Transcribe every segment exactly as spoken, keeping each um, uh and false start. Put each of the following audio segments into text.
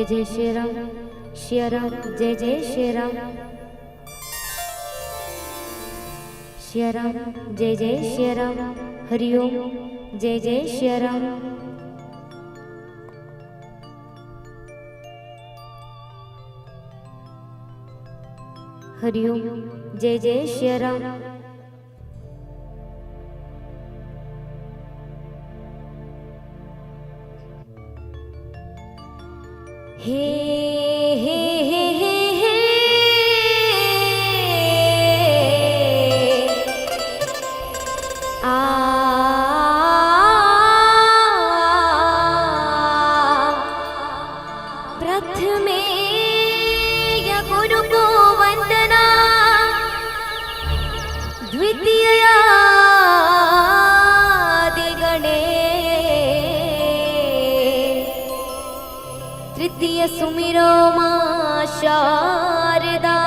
जय श्री राम, श्री राम, जय जय श्री राम, श्री राम, जय जय श्री राम, हरिओम, जय जय श्री राम, हरिओम, जय जय श्री राम। हे, हे, हे, हे, हे। आ, प्रथमे या गुरु को वंदना, द्वितीय आदि गणे, तृतीय सुमिरो माँ शारदा।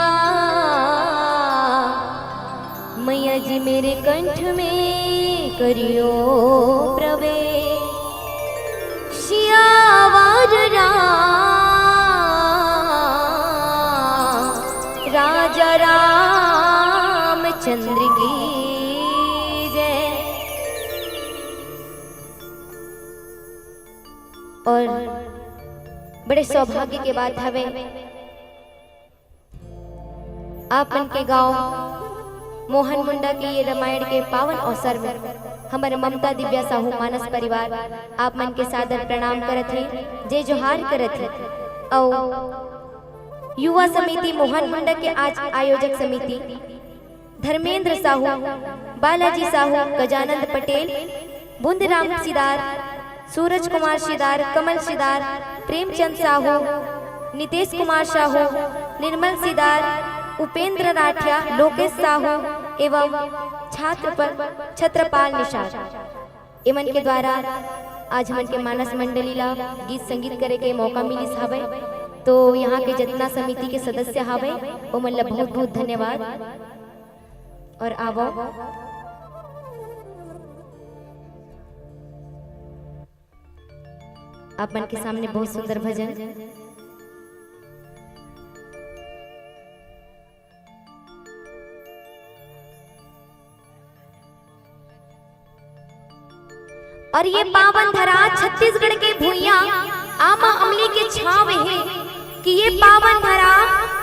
मैया जी मेरे कंठ में करियो प्रवेश। सियावर राम, राजा रामचंद्र की जय। और बड़े सौभाग्य के बात हवे, आप मन के गांव मोहन मुंडा के ये रामायण के पावन अवसर में हमर ममता दिव्या साहू मानस परिवार आप मन के सादर प्रणाम करत हे, जय जोहार करत हे। अउ युवा समिति मोहन मुंडा के आज आयोजक समिति धर्मेंद्र साहू, बालाजी साहू, गजानंद पटेल, बुंदराम सिदार, सूरज कुमार सिदार, कमल सिदार, प्रेमचंद साहू, नितेश कुमार साहू, निर्मल सिदार, उपेंद्र राठिया, लोकेश साहू एवं छात्र प-, छत्रपाल निषाद। एमन के द्वारा आज हमन के मानस मंडली ला गीत संगीत करे के मौका मिलिस हावय। तो यहाँ के जितना समिति के सदस्य हावय, ओमन ला बहुत बहुत धन्यवाद। और आवो, आप मन के सामने बहुत सुंदर भजन। और ये पावन धरा छत्तीसगढ़ के भुइयां आमा अमली के छांव हे, कि ये पावन धरा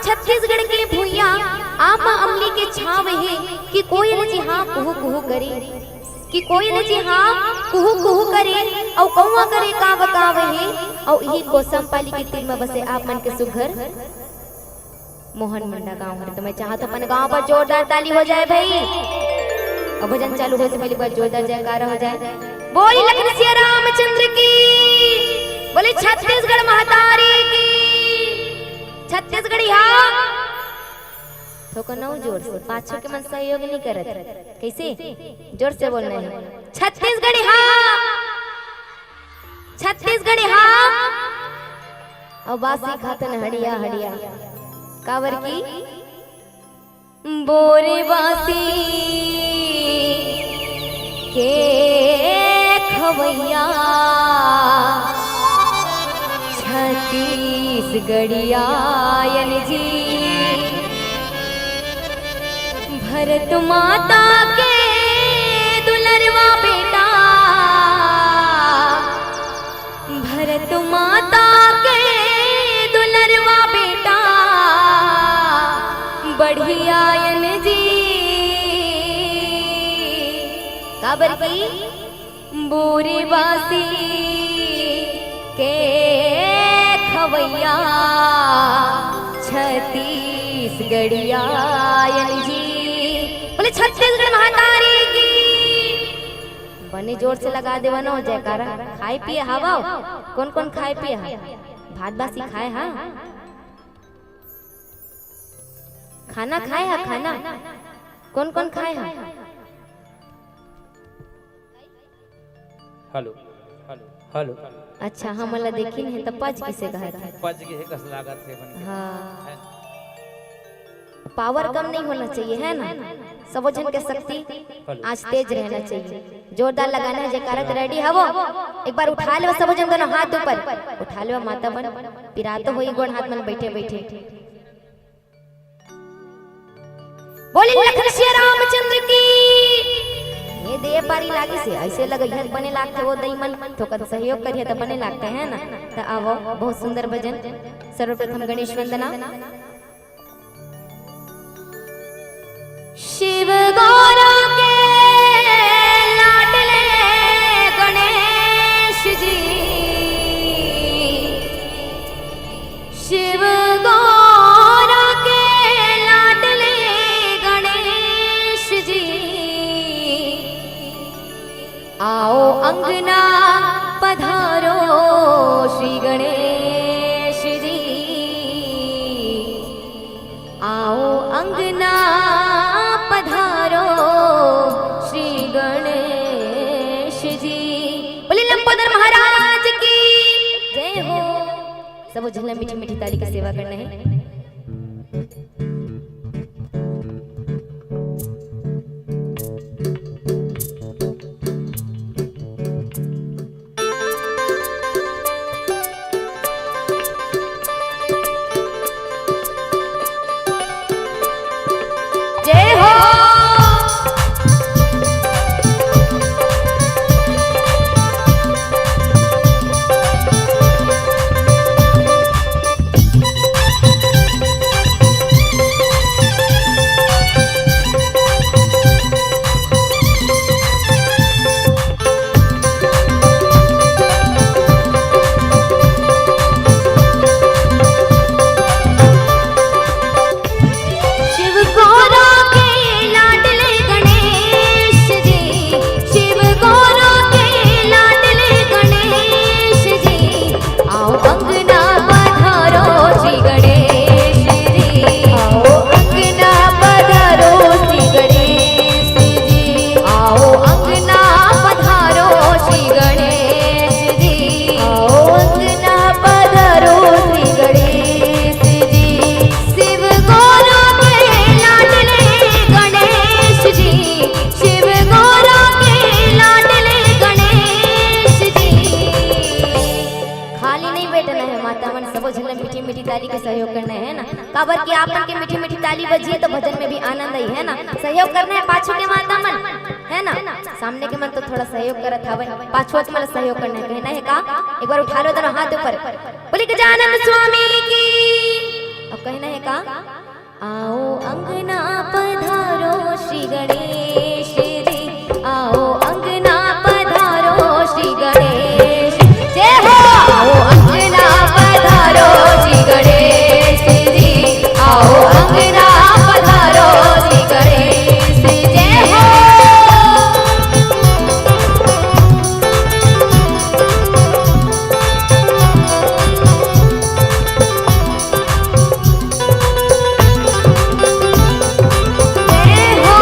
छत्तीसगढ़ के भुइयां आमा अमली के छांव हे, कि कोयल जी हाँ कुहू कुहू करे, कि कोयल जी हाँ कुहू कुहू करे, अउ कौआ करे कांव कांव हे, अउ इही कोसमपाली के तीर म बसे आप मन के सुघर मोहन मुंडा गांव हरे। तो मैं चाहत हूं अपन गांव पर जोरदार ताली हो जाए भाई, अउ भजन चालू होय से पहले एक बार जोरदार जयकारा हो जाए। बोली लखन सिया रामचंद्र की, बोली छत्तीसगढ़ महतारी की। छत्तीसगढ़िया थोकन अउ जोर से, पाछू के मन सहयोग नहीं करत। कैसे? जोर से बोलना है। छत्तीसगढ़िया, छत्तीसगढ़िया। अउ बासी खातन हड़िया हड़िया। काबर की बोरे बासी के खवैया छत्तीसगढ़िया आयन जी। भरत माता के दुलरवा बेटा, भरत माता के दुलरवा बेटा, बढ़िया आयन जी। काबर की बोरे बासी के खवैया छत्तीसगढ़िया आयन जी। बोले छत्तीसगढ़ महतारी की। बने जोर से लगा देवा न जयकारा। खाए पिए हावव? कौन कौन खाए पिए हा? भात बासी खाए हा? खाना खाए हा? खाना कौन कौन खाए हा? Hello, hello. अच्छा, हमन ला देखिन हे त पच किसे कहत हे। पच गे हे कस लागत हे मन के। हाँ। है। पावर कम नहीं होना चाहिए, है ना? सबो झन के शक्ति आज तेज रहना चाहिए। जोरदार लगाना है जयकारा, तो रेडी हवो? एक बार उठा लेवा सबो झन, दोनों हाथ ऊपर उठा लेवा माता मन। पिरा तो होई गोड़ हाथ मन बैठे बैठे। बोली लखन सिया रामचंद्र की। ये दे पारी लागी से ऐसे लगे, यह बने लागथे वो दई मन, थोकन सहयोग करिए तो बने लागथे, है ना? तो आवो, बहुत सुंदर भजन। सर्वप्रथम गणेश वंदना। शिव गौरा के लाडले गणेश जी, शिव गौरा के लाडले गणेश जी, आओ अंगना पधारो श्री गणेश जी, आओ अंगना पधारो श्री गणेश जी। बोले लंबोदर महाराज की जय हो। सब झन ला मीठी मीठी ताली के सेवा करना है। जय हो। शिव गौरा के लाडले गणेश जी, शिव गौरा के लाडले गणेश जी, आओ अंगना पधारो श्री गणेश जी, आओ अंगना पधारो श्री गणेश जी, आओ अंगना पधारो श्री गणेश जी, आओ अंगना पधारो श्री गणेश जी। शिव गौरा के लाडले गणेश जी, शिव गौरा के लाडले गणेश जी। खाली नहीं बैठना है माता मन, सबो झन ला मीठी मीठी ताली के सहयोग करना है ना, काबर कि आप मन के मीठी मीठी ताली बजी तो भजन में भी आनंद आई, है ना? सहयोग करना है पाछू के माता मन, है ना? सामने के मन तो थोड़ा सहयोग करत हवे, पाछू के मन ला सहयोग करना है। कहना है का? एक बार उठा लो दोनों हाथ ऊपर, बोली गजानन स्वामी की। अब कहना है का? आओ अंगना पधारो श्री गणेश जी, आओ अंगना पधारो श्री गणेश। जय हो। आओ अंगना पधारो श्री गणेश जी, आओ अंगना पधारो श्री गणेश। जय हो। जय हो।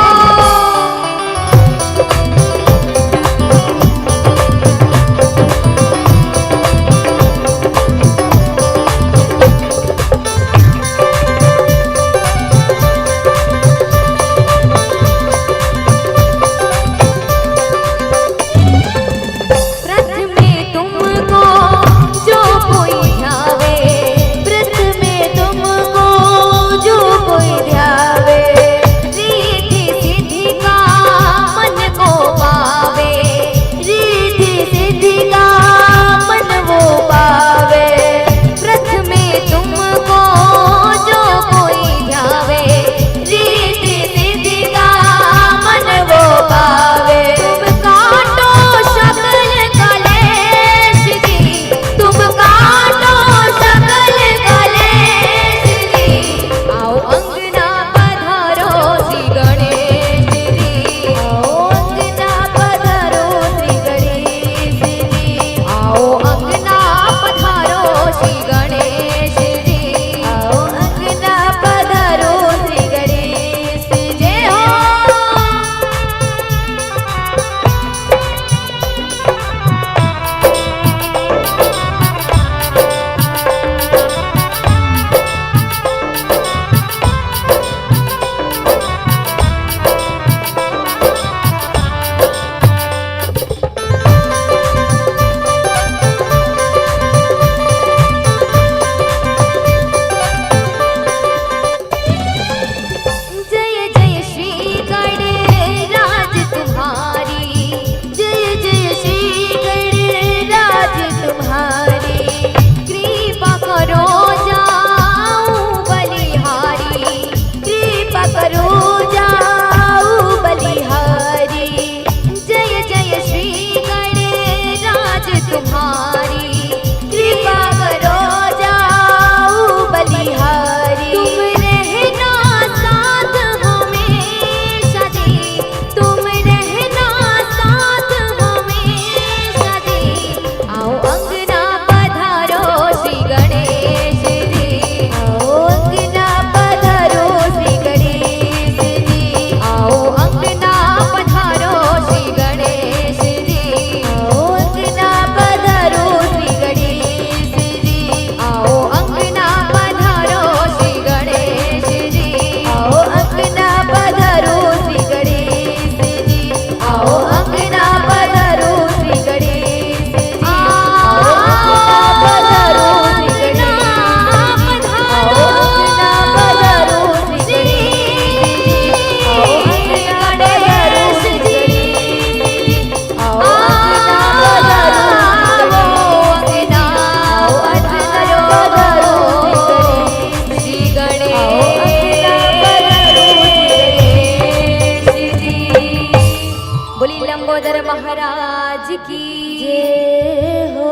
की जय हो।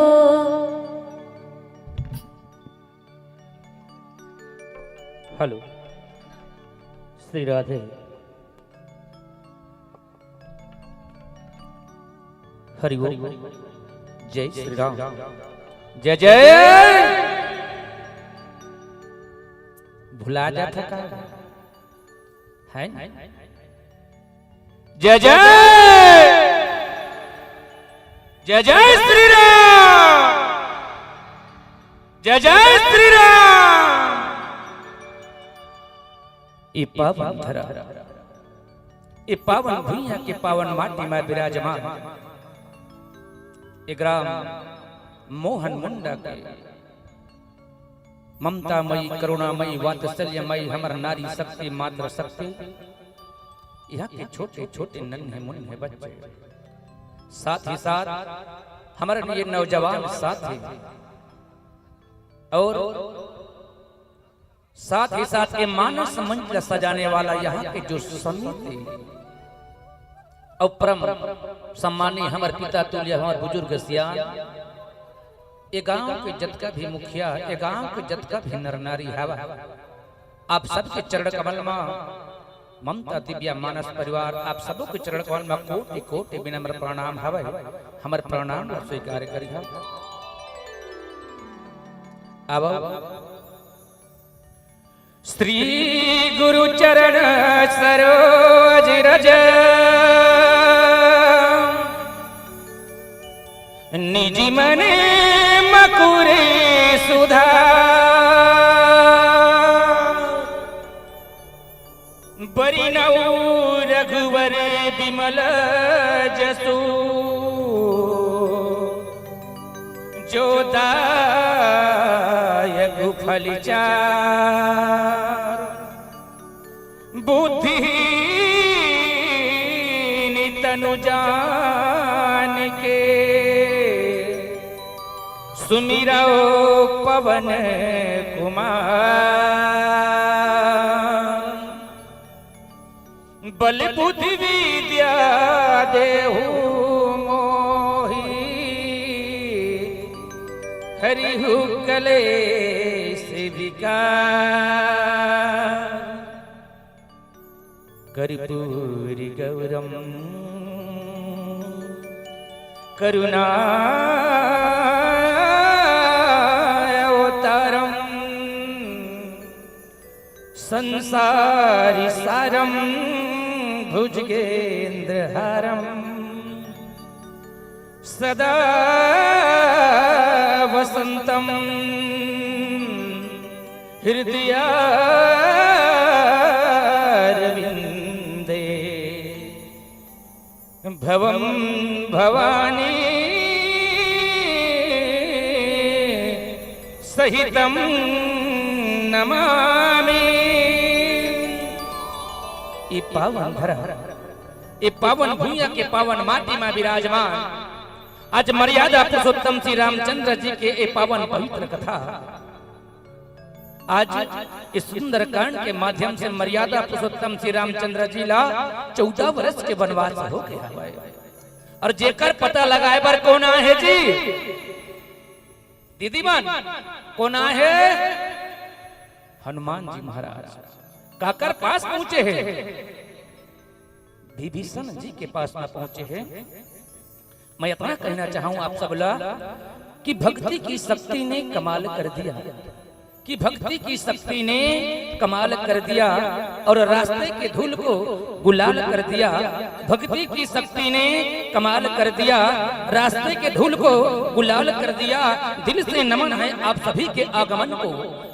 हेलो, श्री राधे। हरि ओम। जय श्री राम। जय जय। भुला जात हे का? है? जय जय। जय जय श्री राम। जय जय श्री राम। ए पावन धरा, ए पावन भुइयां के पावन माटी म विराजमान ए ग्राम मोहन मुंडा के ममता मई, करुणा मई, वात्सल्य मई हमर नारी शक्ति, मातृ शक्ति, इहां के छोटे छोटे नन्हे मुन्ने बच्चे, साथ ही साथ हमर ये नौजवान साथी और साथ ही साथ ये मानस मंच ला सजाने वाला यहाँ के जो समिति और परम सम्मानी हमर पिता तुल्य हमर बुजुर्ग सियान, ये गांव के जतका भी मुखिया, ये गांव के जतका भी नर नारी हवा, आप सबके चरण कमल मा ममता दिव्या मानस परिवार, आप सबो के चरण कमल मा कोटि कोटि विनम्र प्रणाम हवय। हमर प्रणाम ला स्वीकार करिहा। अब श्री गुरु चरण सरोज रज, निज मन मकुरे सुधार। बरिनौ रघुवर बिमल जसु, जो दायक फल चार। बुद्धिहीन तनु जान के, सुमिरौ पवन कुमार। बल बुद्धि विद्या देहु मोहि, हरिहु कलेस विकार। कर्पूर गौरम करुणा अवतारम, संसार सारम भुजगेंद्र हारम। सदा वसंतम हृदयारविंदे, भवम भवानी सहितम नमामि। ए पावन धरा, ए पावन भुइयां के पावन माटी मा विराजमान आज मर्यादा पुरुषोत्तम श्री रामचंद्र जी के ए पावन पवित्र कथा, आज इस सुंदर कांड के माध्यम से मर्यादा पुरुषोत्तम श्री रामचंद्र जी ला चौदह वर्ष के वनवास हो गया है। और जेकर पता लगाए बर कोन आहे जी? दीदी मन, कोन आहे? हनुमान जी महाराज। काकर पास पहुंचे हे? विभीषण जी के पास ना पहुंचे हे। मैं इतना कहना चाहूं आप सब ला कि भक्ति की शक्ति ने कमाल कर दिया, कि भक्ति की शक्ति ने कमाल कर दिया और रास्ते के धूल को गुलाल कर दिया। भक्ति की शक्ति ने कमाल कर दिया, रास्ते के धूल को गुलाल कर दिया। दिल से नमन है आप सभी के आगमन को,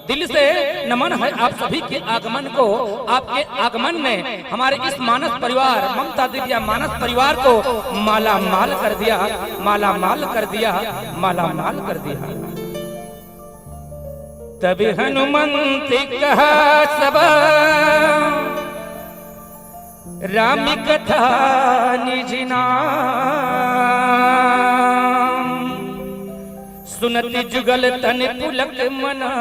दिल से नमन है आप सभी के आगमन को। आपके आगमन ने हमारे इस मानस परिवार, ममता दिव्या मानस परिवार को माला माल कर दिया, माला माल कर दिया, माला माल कर दिया। तब हनुमंत कहा सब राम कथा निज नाम। सुनत जुगल तन पुलक मना,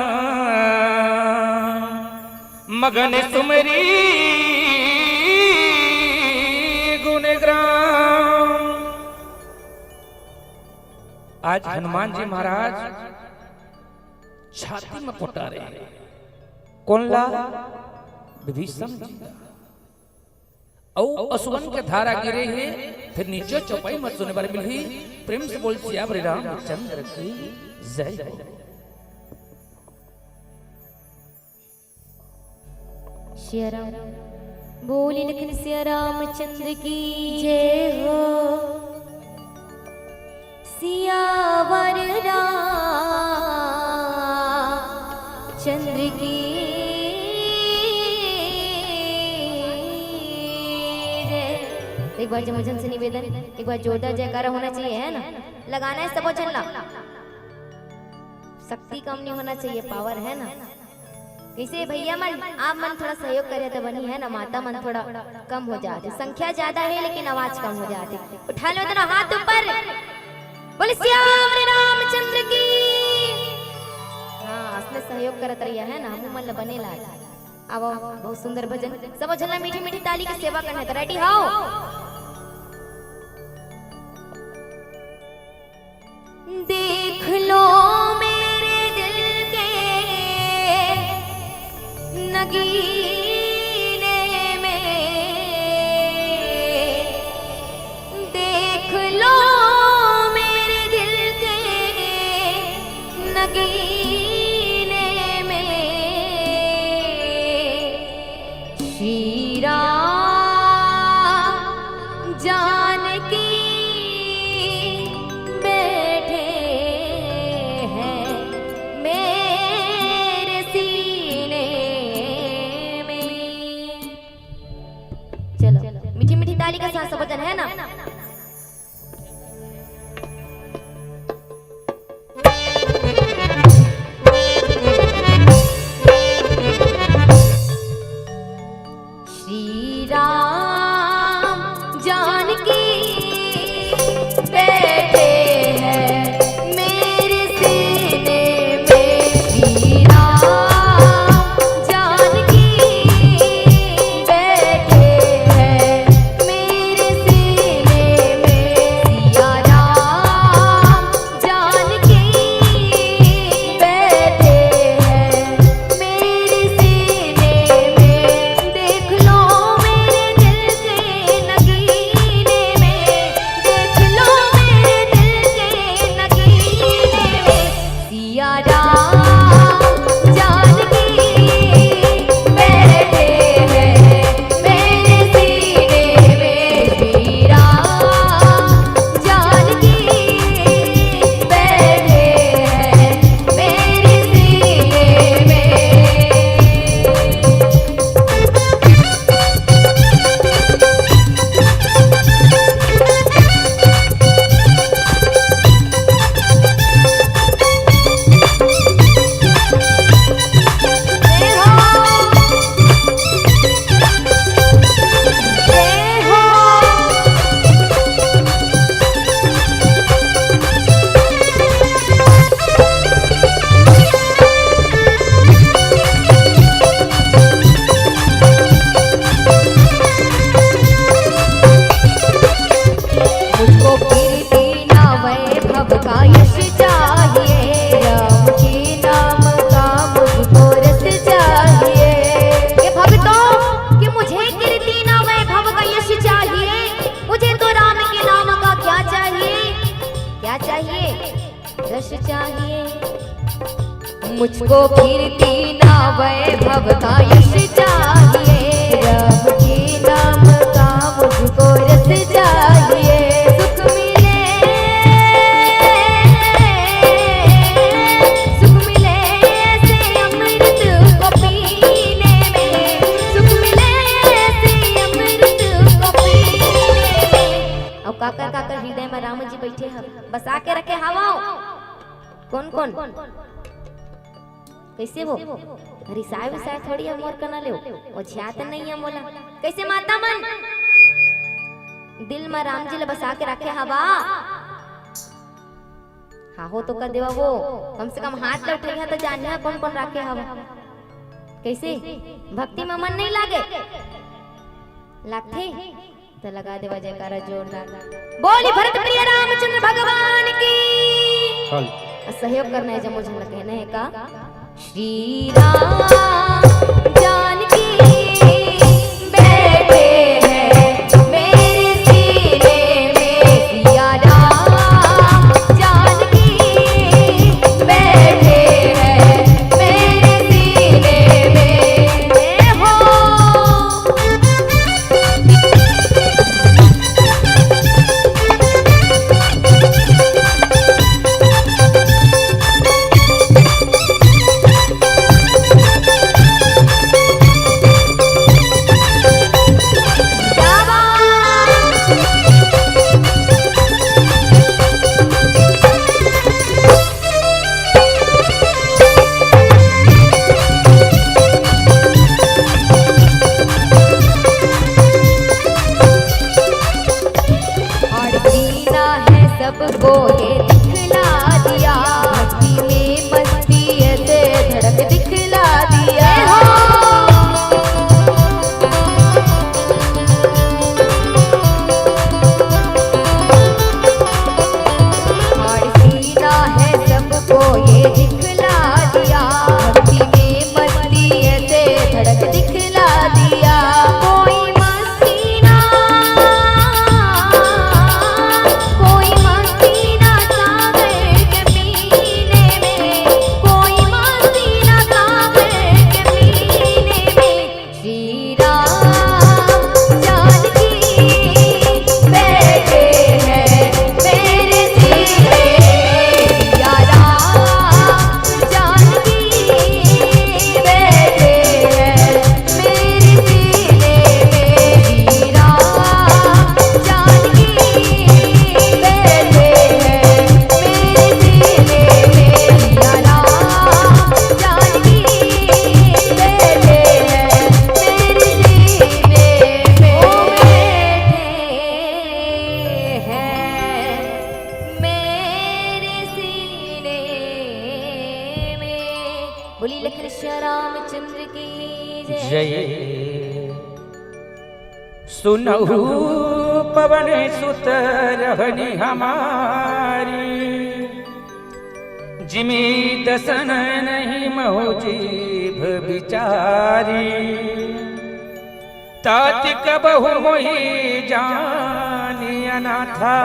मगन सुमरी गुण ग्राम। आज हनुमान जी महाराज छाती में पोटा रहे। कोन ला? विभीषण जी ला। अउ असुवन के धारा गिरे हे, फिर नीचे चौपाई मत सुने बर मिलही। प्रेम से बोल सियावर रामचंद्र की जय हो। सिया राम, बोली लखन सिया रामचंद्र की जय हो। सियावर रामचंद्र की जय। एक बार जय हो, जन से निवेदन, एक बार जोरदार जयकारा होना चाहिए, है ना? लगाना है सबो झन ला, शक्ति कम नहीं होना चाहिए, पावर है ना। कैसे भैया मन, आप मन थोड़ा सहयोग करे तो बनी है ना, माता मन थोड़ा कम हो जाते, संख्या ज्यादा है लेकिन आवाज कम हो जाती। उठा लो दोनों हाथ ऊपर, बोले सियावर रामचंद्र की। हाँ, असने सहयोग करत रहिया है ना, हमू मन ल बने लाग। अब बहुत सुंदर भजन, सब झन ला मीठी मीठी ताली के सेवा करना है, तो रेडी हो? देख लो मेरे दिल के नगीने में, देख लो मेरे दिल के नगीने में, श्री राम जानकी बैठे हैं मेरे सीने में। चलो, मीठी मीठी ताली के साथ सब जन, है ना? श्री राम जानकी बैठे हैं मेरे सीने में, श्री राम जानकी बैठे हैं मेरे सीने में, सिया राम जानकी बैठे हैं मेरे सीने में। देख लो मेरे दिल के नगीने में, देख लो मेरे दिल के नगीने में, सिया राम जानकी बैठे हैं मेरे सीने में, श्री राम जानकी बैठे हैं मेरे सीने में। मुझको कीर्ति ना वैभव का यश चाहिए, राम के नाम का मुझको रस चाहिए। ये भक्तों, कि मुझे कीर्ति ना वैभव का यश चाहिए, मुझे तो राम के नाम का क्या चाहिए? क्या चाहिए? रस चाहिए। मुझको कीर्ति ना वैभव का यश चाहिए, राम के नाम का मुझको रस चाहिए। सुख मिले, सुख मिले ऐसे अमृत को पीने में, सुख मिले ऐसे अमृत को पीने में। अउ काकर काकर हृदय में राम जी बैठे हव, बसा के रखे हवव। कोन कोन? कइसे वो? रिसाय विसाय थोड़ी हे मोर कना ले, ओझियात नइ हे मोला। कइसे माता मन? दिल म राम जी ल बसा के राखे हवा। हां हो तो कह देवा वो, कम से कम हाथ ल उठइहा त जानिहा कोन कोन राखे हवा। कइसे? भक्ति म मन नइ लागे? लागथे? त लगा देवा जयकारा जोरदार। बोली भरत प्रिय रामचंद्र भगवान की। और सहयोग करना है जम्मो झन ला, कहना है का? श्री राम जानकी बैठे हैं मेरे सीने में, सिया राम जानकी बैठे हैं मेरे सीने में। हो। और जीना है सबको ये दिखला दिया, भक्ति में मस्ती ऐसे धड़क दिखला दिया। और जीना है सबको ये दिखला दिया, भक्ति में मस्ती ऐसे धड़क दिखला दिया। कोई मस्ती ना, कोई मस्ती ना सागर के पीने में, कोई मस्ती ना सागर के पीने में। श्री राम जानकी बैठे हैं मेरे सीने में, या राम जानकी बैठे हैं मेरे सीने में, श्री राम जानकी बैठे हैं मेरे सीने में, या राम जानकी बैठे हैं मेरे सीने में, ओ बैठे हैं मेरे सीने में। बोलिए लखन श्री रामचंद्र की जय। जय। सुनहु पवन सुत रहनि हमारी, जिमि दसन अनहिं महु जीभ बिचारी। तात कबहु मोहि जानि अनाथा,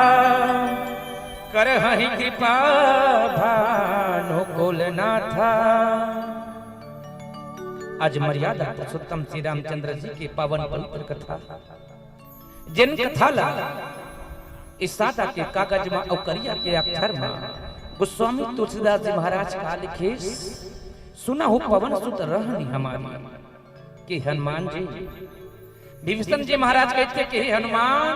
करहिं कृपा भानु कुलनाथा। आज मर्यादा पुरुषोत्तम श्री रामचंद्र जी के पावन पवित्र कथा, जेन कथा ला इस सादा के कागज मा अउ करिया के अक्षर मा गोस्वामी तुलसीदास जी महाराज का लिखे, सुनहु पवन सुत रहनि हमारी। कि हनुमान जी, विभीषण जी महाराज कहिथे कि हे हनुमान,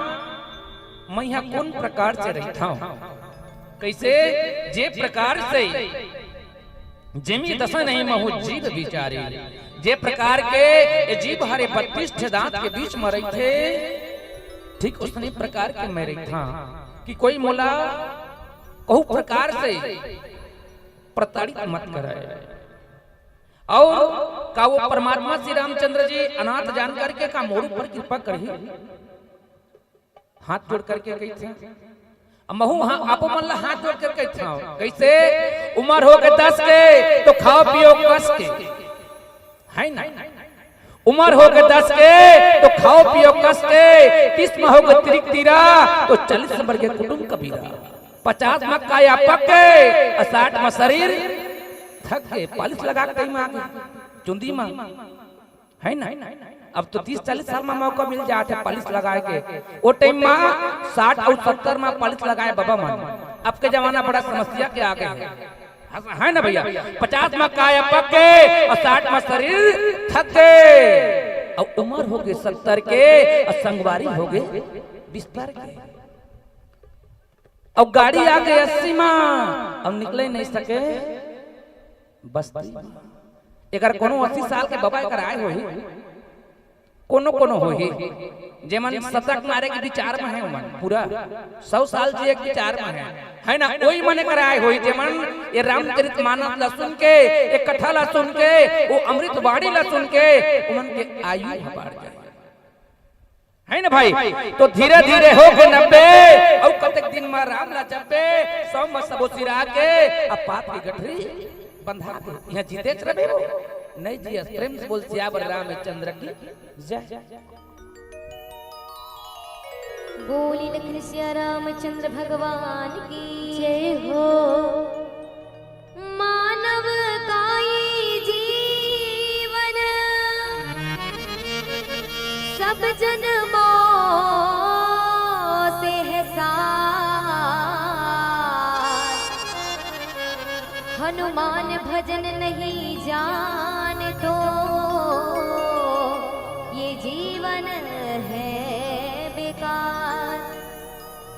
मैं यहाँ कौन प्रकार से रहता हूँ, कैसे, जे प्रकार से जिमि दसन अनहिं महु जीभ बिचारी, जे प्रकार के ये जीभ हरे बत्तीस ठे दांत के बीच में रहिथे, ठीक उसने प्रकार के मैं रहिथा कि कोई मोला कहू प्रकार से प्रताड़ित मत करे। और का वो परमात्मा श्री रामचंद्र जी अनाथ जान करके का मोर ऊपर कृपा करही? हाथ जोड़ करके कहिथे। अब महू हाँ, आपो मन ला हाथ जोड़ करके कहिथे, कैसे? उमर हो के दस के तो खाओ पियो कस के, है ना? उमर हो के दस के तो खाओ पियो कस के, तीस में हो के तिरिक तीरा तो चालीस में बढ़ के कुटुम कबीरा, पचास में काया पक के और साठ में शरीर थक के, पालिश लगा के कहीं में आगे चुंदी में, है ना? अब तो तीस चालीस साल में मौका मिल जात हे पालिश लगाए के, ओ टाइम में साठ और सत्तर में पालिश लगाए बाबा मन। अब के जमाना बड़ा समस्या के आगे है, है ना भैया? पचास में काया पक के और साठ में शरीर थक के, और उमर हो गे सत्तर के और संगवारी हो गे बिस्तर के। अउ गाड़ी आ गे अस्सी मा, अउ निकले नहीं सके बस्ती मा। एकर कोनो अस्सी साल के बबा एकर आए होही, कोनो कोनो होही, जेमन शतक मारे के विचार में है, ओमन पूरा सौ साल जिए के विचार में है, है ना? ओही मन एकर आए होही, जेमन ये रामचरित मानस ला सुन के, ये कथा ला सुन के, वो अमृत वाणी ला सुन के, ओमन के आयु ह बाढ़ जाए। है ना भाई? तो धीरे धीरे हो के नब्बे, अउ कतेक दिन मा राम ला जब्बे, सौ मा सबो सिरा के, अब पाप के गठरी बंधा के, इहाँ जीतेच रबे वो, नहीं जियस। प्रेम से बोल सियावर रामचंद्र की जय। बोली लखन सिया रामचंद्र भगवान की जय हो। मानव काई जीवन सब जन्मों से है साथ। हनुमान भजन नहीं जान तो ये जीवन है बेकार।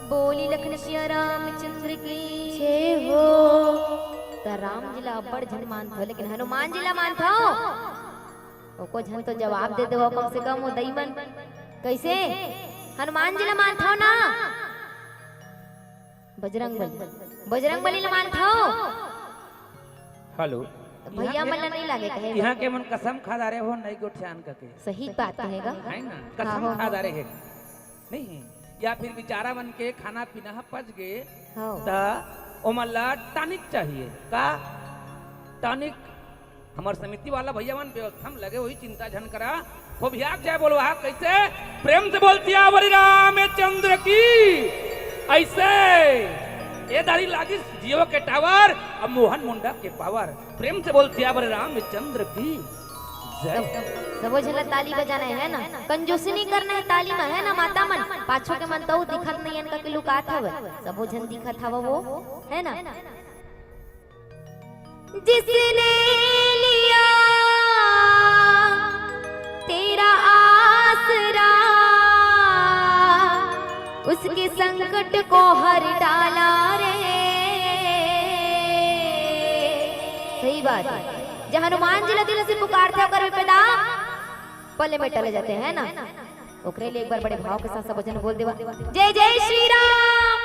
बोली लखन सिया रामचंद्र की जय हो। त राम जी ला अब्बड़ झन मानथव, लेकिन हनुमान जी ला मानथव? एको झन तो जवाब दे देवव कम से कम, ओ दई मन। कैसे? हनुमान जी ला मानथव ना? बजरंग बली, बजरंग बली ला मानथव? हेलो। भैया मन ला नहीं लागे कहे। इहाँ के मन कसम खा डारे हो, नहीं गोठियान कके। सही बात कहेगा। है ना? हाँ, कसम हो, खा हो। डारे हे। नहीं, या फिर बेचारा मन के खाना पीना ह पच गे, हाँ। त ओमन ला टॉनिक चाहिए। का? टॉनिक। हमर समिति वाला भैया मन व्यवस्था में लगे होही, चिंता झन करा। हो भैया, जय बोलवा, कैसे? प्रेम से बोल सियावर रामचंद्र की। ऐसे ए दारी लागिस Jio के टावर, अब मोहन मुंडा के पावर। प्रेम से बोल सियावर रामचंद्र की जय। सब, सबो झन ला ताली बजाना है, है ना? कंजूसी नहीं करना है ताली में, है ना माता मन? पाछू के मन तो दिखत नहीं है, इनका के लुकात हवे। सबो झन दिखत हवे वो, है ना? जिसने लिया तेरा आसरा, उसके संकट को हर डाला रे। सही बात है। जब हनुमान जी ला दिल से पुकारथे, ओकर विपदा पले में टले जाथे, है ना? ओकरे लिए एक बार बड़े भाव के साथ सब जन बोल देवा, जय जय श्री राम।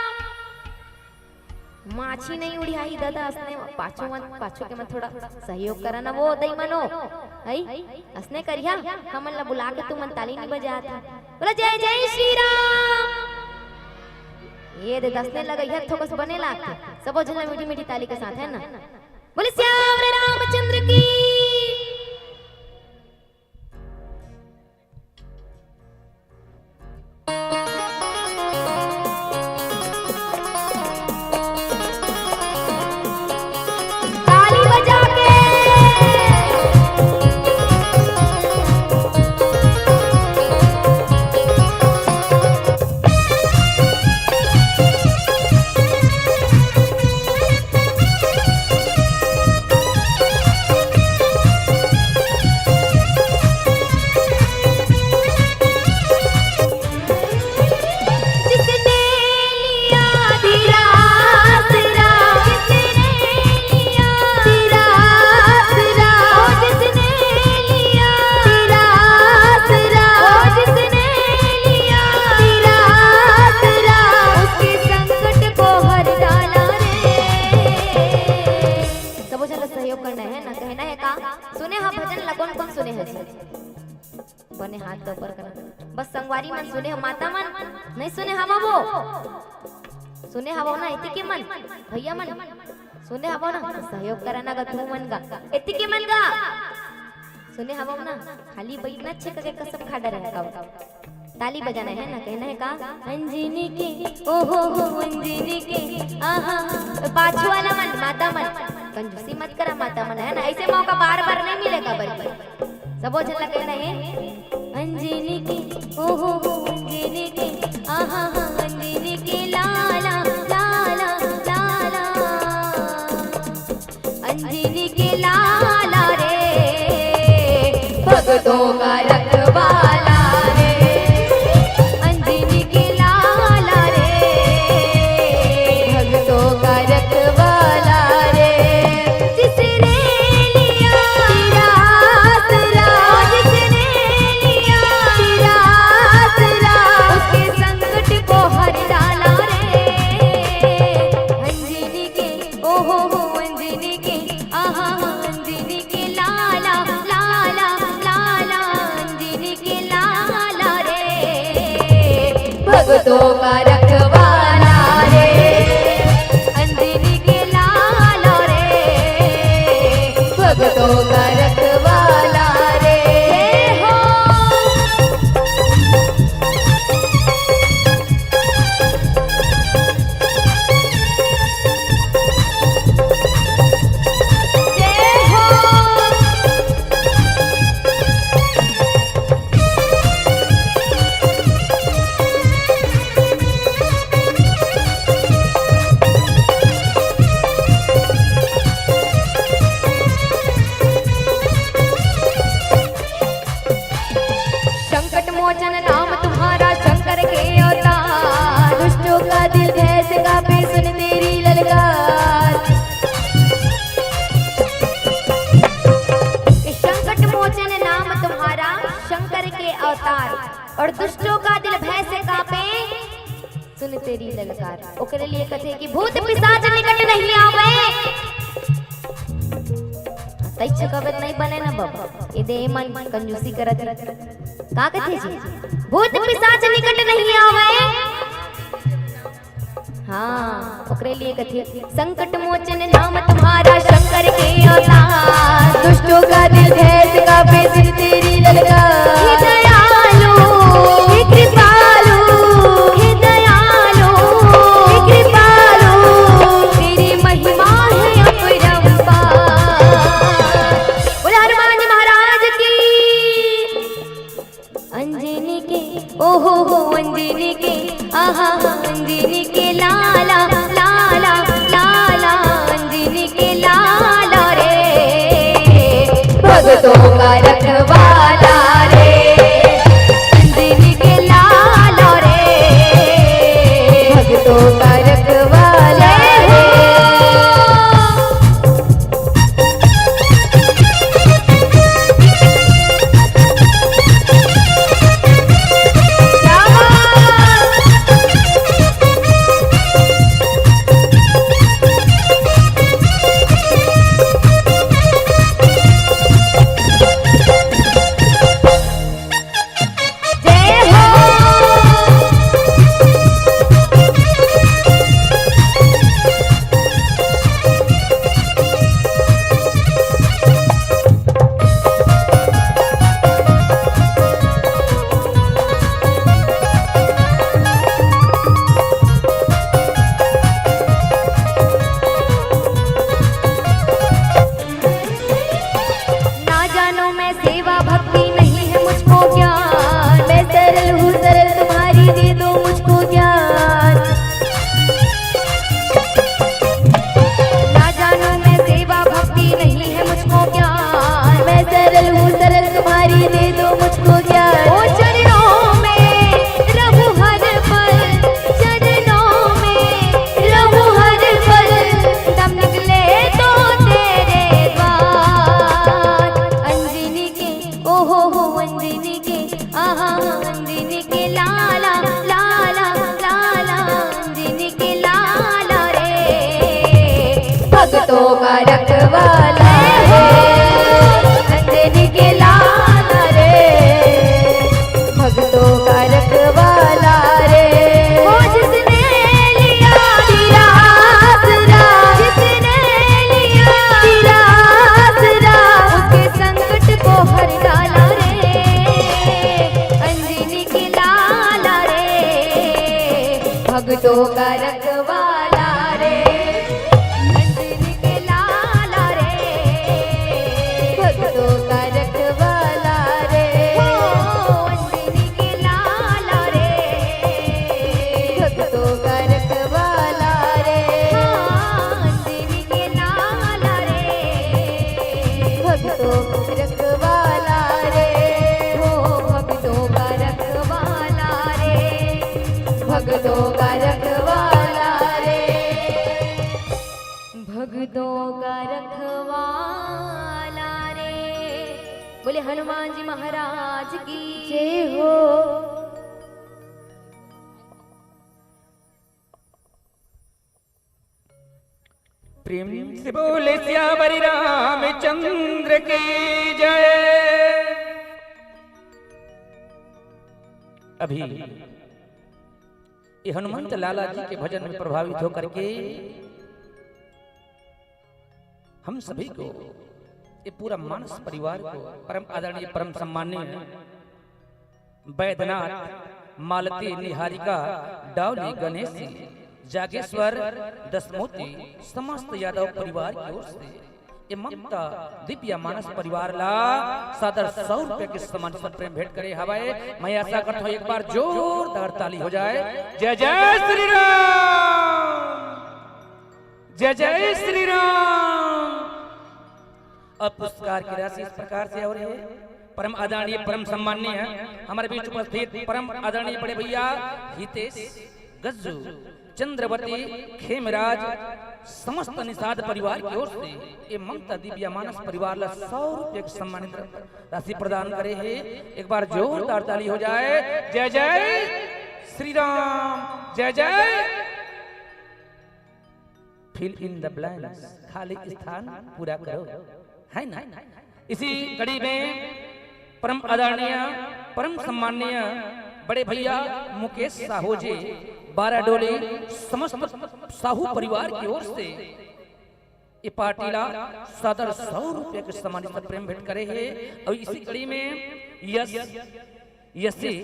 माछी नहीं उड़ियाही दादा, असने पाछू मन, पाछू के मन थोड़ा सहयोग करा ना वो दई मनो। हई, असने करिहा, हमन ला बुला के तुमन ताली नहीं बजात हा। बोला जय जय श्री राम। ये दे दसने लगइहा थोकस बने लागथे। सबो झन ला मीठी मीठी ताली के साथ, है ना? बोले सियावर रामचंद्र की। ताली बजा के। जिसने लिया तेरा आसरा, जिसने लिया तेरा आसरा, ओ जिसने लिया तेरा आसरा, ओ जिसने लिया तेरा आसरा, उसके संकट को हर डाला रे। सबो झन ला सहयोग करना है ना, कहना है का? सुने हा भजन ला कोन कोन सुने हा जी? बने हाथ ला ऊपर करना। बस संगवारी मन सुने हो, माता मन नहीं सुने हवा वो? सुने हवा ना एती के मन, भैया मन सुने हवा ना? सहयोग करना गा तू मन गा, एती के मन गा। सुने हवा ना? खाली बैठना छे कके कसम खा डरे का। ताली बजाना है ना, कहना है का? अंजनी के, ओ हो हो, अंजनी के, आहा, पाछू वाला मन, माता मन, कंजूसी मत करा माता मन, है ना? ऐसे मौका बार बार नहीं मिलेगा बल्कि। सबो झन ला कहना है, अंजनी के, ओ हो हो, अंजनी के, आहा हा, अंजनी के लाला, लाला, लाला। अंजनी के लाला रे, भक्तों का रखवाला रे। अंजनी के लाला रे, भक्तों का रखवाला रे। जिसने लिया तेरा आसरा, जिसने लिया तेरा आसरा, भक्तों का रखवाला रे, अंजनी के लाला रे, भक्तों का रखवाला रे। जय हो। जय हो। संकट मोचन नाम तुम्हारा, शंकर के अवतार। दुष्टों का दिल भय से कांपे, सुन तेरी ललकार। संकट मोचन नाम तुम्हारा, शंकर के अवतार, और दुष्टों का दिल भय से कांपे, सुन तेरी ललकार। ओकरे लिए कथे कि भूत पिशाच निकट नहीं आवे। तैं छकबे नहीं बने ना बाबा, ए दे मन कंजूसी करत हे। का कथे जी? भूत पिशाच निकट नहीं आवे। हाँ, ओकरे लिए कथे, संकट मोचन नाम तुम्हारा, शंकर के अवतार। दुष्टों का दिल भय से कांपे, सुन तेरी ललकार। हे दयालु, हे कृपालु, हे दयालु, हे कृपालु, तेरी महिमा है अपरंपार। बोले हनुमान जी महाराज की। अंजनी के, ओ हो हो, अंजनी के, आहा, अंजनी के लाला, लाला, लाला, अंजनी के लाला रे, भक्तों का रखवाला रे, अंजनी के लाला रे, भक्तों का रखवाला रे। ना जानो मैं सेवा भक्ति, नहीं है मुझको ज्ञान। मैं सरल हूँ सरल तुम्हारी, दे दो मुझको ज्ञान। ना जानो मैं सेवा भक्ति, नहीं है मुझको ज्ञान। मैं सरल हूँ सरल तुम्हारी, दे दो मुझको ज्ञान। ओ चरणों में रहूं हर पल, चरणों में रहूं हर पल, दम निकले तो तेरे द्वार। अंजनी के, ओ हो हो, अंजनी के, आहा, अंजनी के लाला, लाला, लाला, अंजनी के लाला रे, भक्तों का रखवाला रे, अंजनी के लाला रे, भक्तों का रखवाला रे। वो जिसने लिया तेरा आसरा, जिसने लिया तेरा आसरा, उसके संकट को हर डाला रे, अंजनी के लाला रे, भक्तों का रखवाला रे, अंजनी के लाला रे, भक्तों का रखवाला रे। हो अंजनी के लाला रे, भक्तों का रखवाला रे। हाँ, अंजनी के लाला रे, भक्तों का रखवाला रे। हो भक्तों का रखवाला रे, भक्तों का रखवाला रे, भक्तों का रखवाला रे। बोले हनुमान जी महाराज की जय हो। प्रेम से बोले सियावर रामचंद्र की जय। अभी ये हनुमंत लाला जी के भजन में प्रभावित होकर के हम सभी को, ये पूरा मानस परिवार को, परम आदरणीय, परम सम्माननीय बैद्यनाथ, मालती, निहारिका, डावली, गणेश जी, जागेश्वर, दसमोती, समस्त यादव परिवार की ओर से ये ममता दिव्य मानस परिवार ला सादर सौ रुपया के सम्मान से प्रेम भेंट करे हवय। मैं आशा करता हूँ एक बार जोरदार ताली हो जाए। जय जय श्री राम, जय जय श्री राम। अब पुरस्कार की राशि इस प्रकार से हो रही है। परम आदरणीय, परम सम्माननीय हमारे बीच उपस्थित परम आदरणीय बड़े भैया हितेश गज्जू, चंद्रवती, खेमराज, समस्त निषाद परिवार की ओर से ये ममता दिव्य मानस परिवार ला सौ रुपये की सम्मानित राशि प्रदान करे हे। एक बार जोरदार ताली हो जाए। जय जय श्री राम, जय जय। Fill in the blanks, खाली स्थान पूरा करो, है ना? इसी कड़ी में परम आदरणीय, परम सम्माननीय बड़े भैया मुकेश साहू जी, बाराडोली, समस्त साहू परिवार की ओर से ये पार्टी ला सादर सौ रुपया के सम्मानित प्रेम भेंट करे हे। और इसी कड़ी में यश, यशी,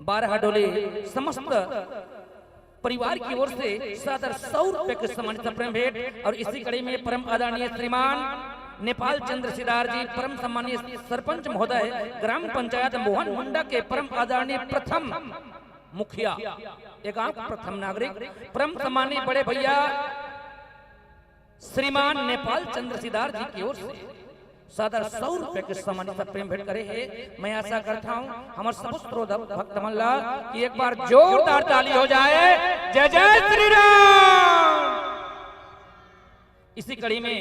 बाराडोली, समस्त परिवार की ओर से सादर सौ रुपये के सम्मानित प्रेम भेंट। और इसी कड़ी में परम आदरणीय श्रीमान नेपाल चंद्र सिदार जी, परम सम्माननीय सरपंच महोदय, ग्राम पंचायत मोहन मुंडा के परम आदरणीय प्रथम मुखिया, ये गांव के प्रथम नागरिक, परम सम्माननीय बड़े भैया श्रीमान नेपाल चंद्र सिदार जी की ओर से सादर सौ रुपये के सम्मानित प्रेम भेंट करे हे। मैं आशा करता हूँ हमारे सब श्रोता भक्त मन ला कि एक बार जोरदार ताली हो जाए। जय जय श्री राम। इसी कड़ी में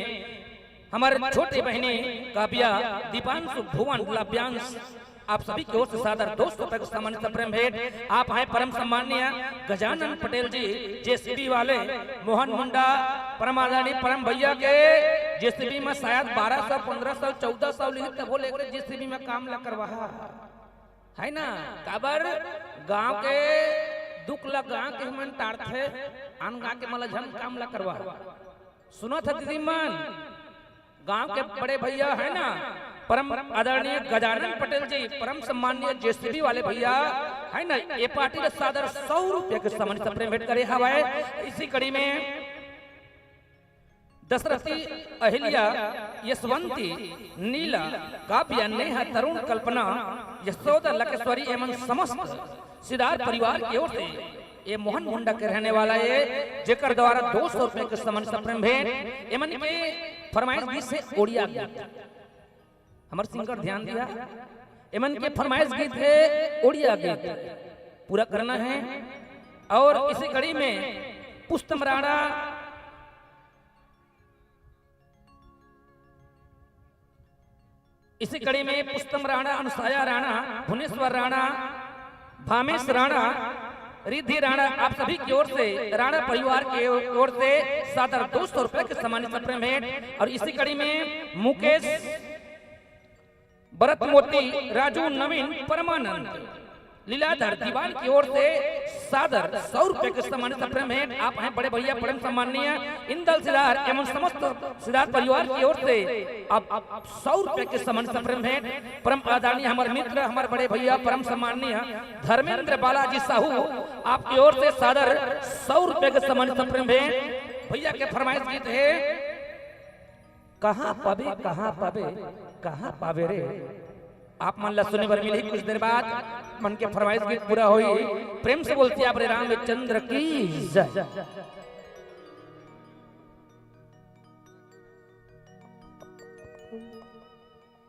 हमारे छोटे बहनी काव्या, दीपांशु, भुवन, लाभ्यांश, आप सभी की ओर से सादर दो सौ रुपये का सम्मानित प्रेम भेंट। आप हैं परम सम्माननीय गजानन पटेल जी, जेसीबी वाले, मोहन मुंडा, परम आदरणीय परम भैया के जेसीबी में शायद बारह सौ, पन्द्रह सौ, चौदह सौ लिही, तभो लेके जेसीबी में काम ला करवा, है ना? काबर गांव के दुख ला गांव के मन टारथे, आन गांव के मन ला झन काम ला करवा। सुनत ह दीदी मन, गांव के बड़े भैया है ना, परम आदरणीय गजानन पटेल जी, परम सम्माननीय जेसीबी वाले भैया है ना, ये पार्टी ला सादर सौ रुपया के सम्मानित प्रेम भेंट करे हवय। इसी कड़ी में दशरथी, अहिल्या, यशवंती, नीला, काव्या, नेहा, तरुण, कल्पना, यशोदा, लकेश्वरी एवं समस्त सिदार परिवार की ओर से ये मोहन मुंडा के रहने वाला हे, जेकर द्वारा दो सौ रुपये के सम्मानित प्रेम भेंट। एमन के फरमाइश गीत हे ओड़िया गीत। हमर सिंगर ध्यान दिहा, एमन के फरमाइश गीत हे ओड़िया गीत, पूरा करना है। और इसी कड़ी में पुस्तम राणा, इसी कड़ी में पुस्तम राणा, अनुसाया राणा, भुवनेश्वर राणा, भामेश राणा, रिद्धि राणा, आप सभी की ओर से, राणा परिवार की ओर से सादर दो सौ रुपये के सम्मानित प्रेम भेंट। और इसी कड़ी में मुकेश, भरत मोती, राजू, नवीन, परमानंद, लीलाधर दीवान की ओर से सादर सौ रुपये के सम्मानित प्रेम भेंट। आप हैं बड़े भैया परम सम्माननीय इंदल सिदार एवं समस्त सिदार परिवार की ओर से आप, आप सौ रुपये के सम्मानित प्रेम भेंट। परम आदरणीय हमारे मित्र, हमारे बड़े भैया परम सम्माननीय धर्मेंद्र बालाजी साहू, आपकी ओर से सादर सौ रुपये के सम्मानित प्रेम भेंट। भैया के फरमाइश गीत हे, कहाँ पाबे, कहाँ पाबे, कहाँ पाबे रे। आप मन ला सुने बर मिलही कुछ देर बाद, मन के फरमाइश गीत पूरा होही। प्रेम से बोलती आप रे रामचंद्र की जय।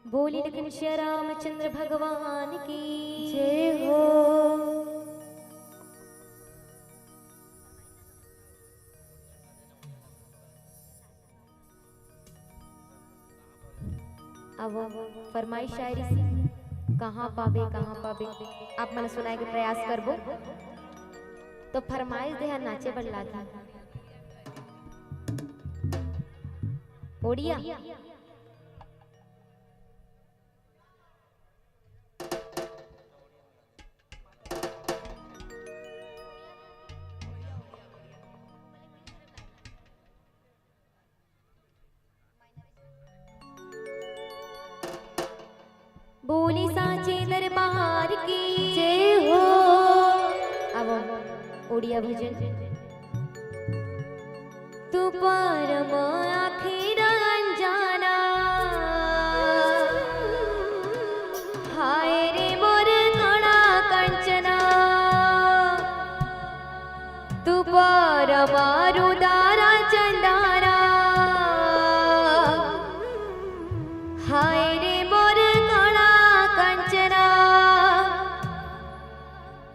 बोली लखन सिया रामचंद्र भगवान की जय हो। अब फरमाइश शायरी से, कहाँ पाबे, कहाँ पाबे, आप मन सुनाए के प्रयास करबो। तो फरमाइश दे हा नाचे बर लागी। ओड़िया। भजन। तू परम आखिर अंजना, हाय रे मोर कणा कंचना। तू परम रुदारा चंदना, हाय रे मोर कणा कंचना।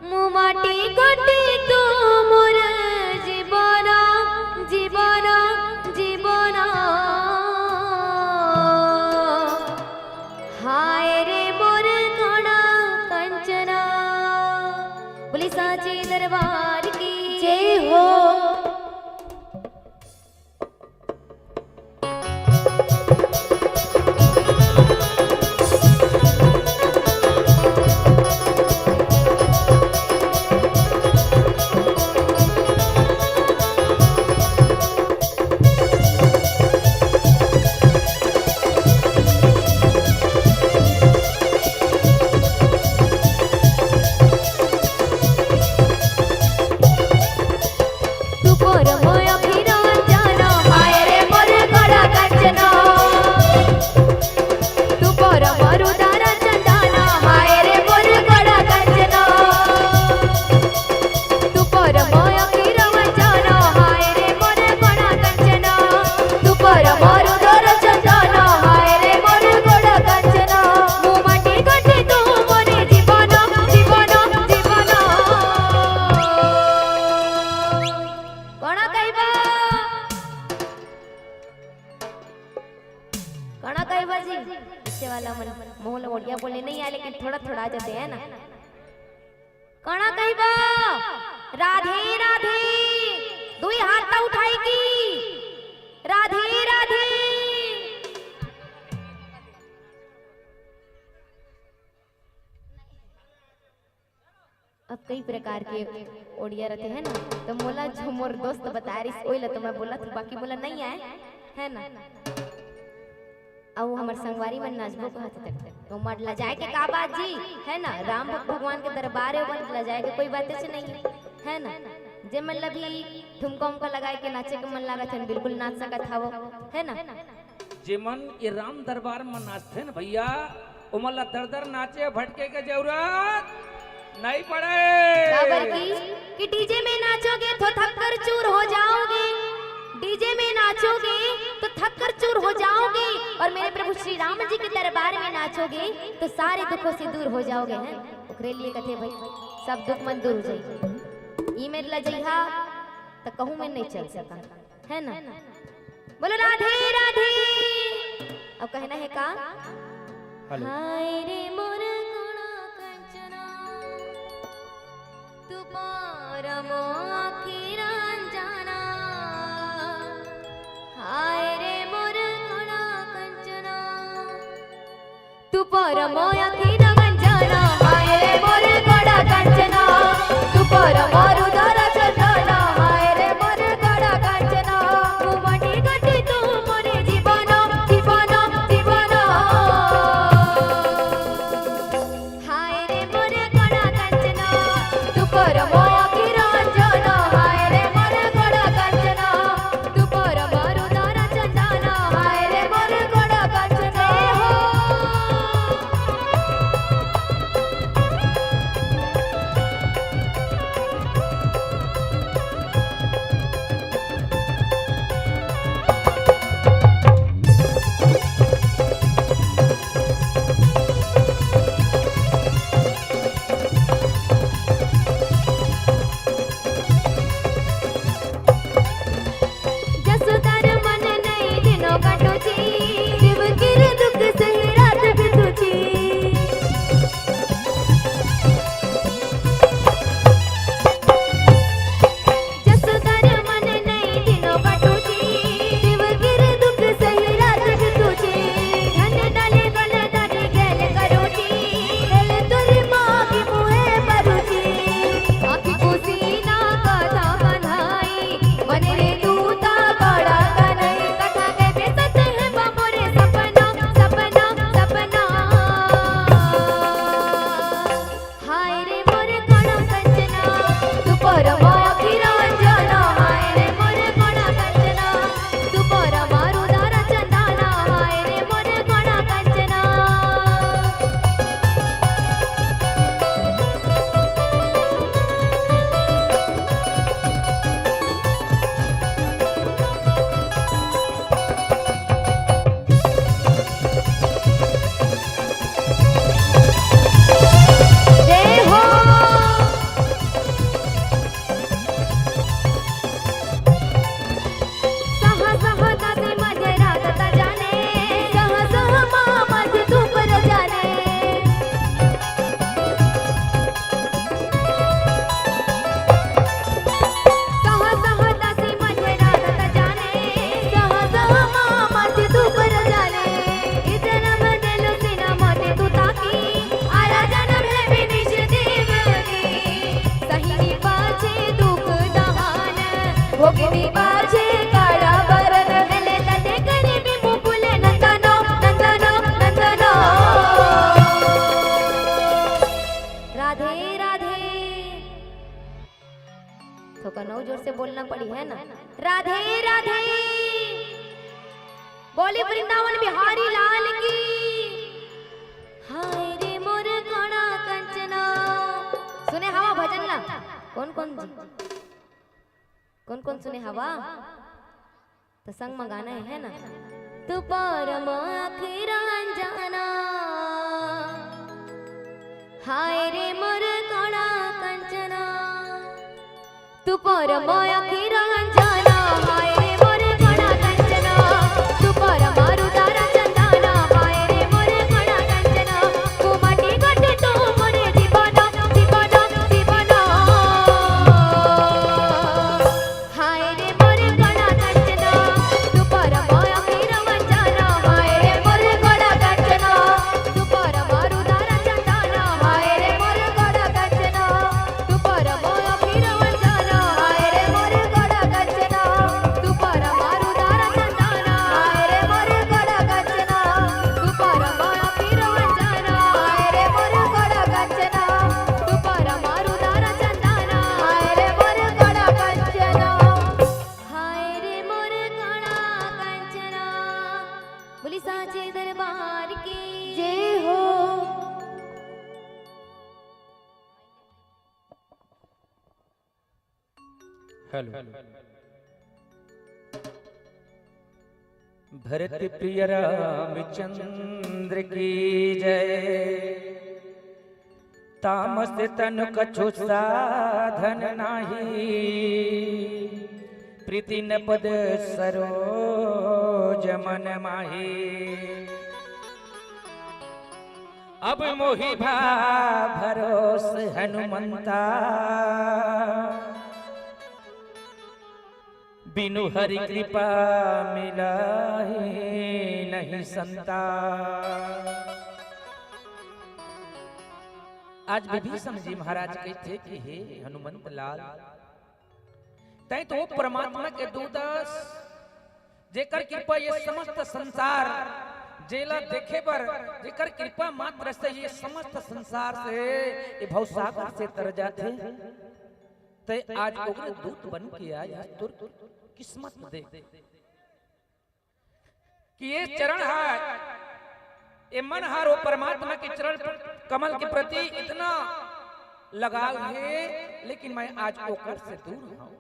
मु माटी कोटी तू मोर जीवन, जीवन, जीवन। हाय रे मोर कणा कंचना। बोली साचे दरबार की जय हो। तू परम अखिर अंजन, हाय रे मोर कड़ा कंचन। तू परम रुदार चंदन, हाय रे मोर कड़ा कंचन। तू परम अखिर अंजन, हाय रे मोर कड़ा कंचन। तू परम रुदार चंदन, हाय रे मोर कड़ा कंचन। मु माटी कोटी तू मोरे जीवन, जीवन, जीवन। कणा कहिबा? कणा कहिबा जी? पीछे वाला मन, मोहन ओड़िया बोले नहीं आए, लेकिन थोड़ा थोड़ा आ जाते हैं ना। कणा कहिबा? राधे राधे। दुई हाथ ला उठाई की। राधे राधे। अब कई प्रकार के ओड़िया रथे है ना, तो मोला जो मोर दोस्त बता रहिस, ओइला तो मैं बोलत हूँ, बाकी मोला नहीं आए, है ना। अउ हमर संगवारी मन नाचबो कहत तक, तो मत लजाए के का बात जी, है ना। राम भगवान के दरबार है, मत लजाए के कोई बात नहीं है, है ना। जे मन ला भी ठुमका उमका लगाए के नाचे के मन लागत है, बिल्कुल नाच सकत हवो, है ना। जेमन ये राम दरबार म नाचथे न भैया, ओमन ला दर दर नाचे भटके के जरूरत नहीं पड़े। काबर की, कि डीजे में नाचोगे तो थक कर चूर हो जाओगे, डीजे में नाचोगे तो थक कर चूर हो जाओगे, और मेरे प्रभु श्री राम जी के दरबार में नाचोगे तो सारे दुखों से दूर हो जाओगे, हैं? ओकरे लिए कथे भाई, सब दुख मन दूर हो जाई। ई मेर लजइहा त कहूँ में नहीं चल सका। है ना? बोलो राधे राधे। अब कहना है का? हेलो। हाय रे मोर कणा कंचना, तू परम अखिर अंजना। हाय रे मोर कणा कंचना, तू परम अखिर अंजना, हाय रे मोर कणा कंचना। तू परम रुदार चंदना, हाय रे मोर कणा कंचना। मु माटी कोटी तू मोरे जीवन, जीवन, जीवन। हाय रे मोर कणा कंचना, तू परम अखिर अंजन, हाय रे मोर कणा कंचना। तू परम रुदार चंदन, हाय रे मोर कणा कंचना हो। जसोदार मन नई दिनो काटो जी, देवकी रे दुख सही रात बितू जी। जसोदार मन नई दिनो काटो जी, देवकी रे दुख सही रात बितू जी। धन डाले गल दारी गैल करो जी, गैल तोर माँ की मुहे परो जी। आँखी को सीना कथा कन्हाई, मन रे तू ता कड़ा कन्हई, कथा के बेसत है बा मोरे सपना, सपना, सपना। हाय रे मोर कणा कंचना, तू परम अखिर तो नौ जोर से बोलना पड़ी, है ना? राधे राधे। बोली वृंदावन बिहारी लाल की। हाय रे मोर कणा कंचना। सुने हवा भजन ला? कौन कौन जी, कौन कौन सुने हवा? तो संग म गाना है, है ना? तू परम अखिरंजना, हाय रे मोर कणा कंचना। तू परम अखिरंजना, हाय रे मोर कणा कंचना। तू परम अरुदार चंदना, हाय रे मोर कणा कंचना। तू माटी गट तू मोर जीवन, जीवन, जीवन। हाय रे मोर कणा कंचना, तू परम अखिरंजना। हाय रे मोर कणा कंचना, तू परम अरुदार चंदना। हाय रे मोर कणा कंचना, तू परम अखिरंजना। हाय रे मोर कणा कंचना, तू परम अरुदार चंदना। हाय रे मोर कणा कंचना, तू परम अखिरंजना। हाय रे मोर कणा कंचना, तू परम अरुदार चंदना। हाय रे मोर कणा कंचना। हाय रे मोर कणा कंचना। बोली साचे दरबार की जय हो। हेलो। भरत प्रिय रामचंद्र की जय। तामस तन कछु साधन नाही, प्रीति न पद सरोज मन माही। अब मोहि भा भरोस हनुमंता, बिनु हरि कृपा मिलहि नहीं संता। आज विभीषण जी महाराज कहिथे कि हे हनुमंत लाल, तैं तो वो परमात्मा के दूत अस, जेकर कृपा ये समस्त संसार, जेला देखे बर, जेकर कृपा मात्र से ये समस्त संसार से, ये भवसागर से तर जाथे। तैं आज ओकर दूत बन के आय हस, तोर किस्मत देख कि ये चरण ह, ये मन हर वो परमात्मा के चरण कमल के प्रति इतना लगाव हे, लेकिन मैं आज ओकर से दूर हूँ।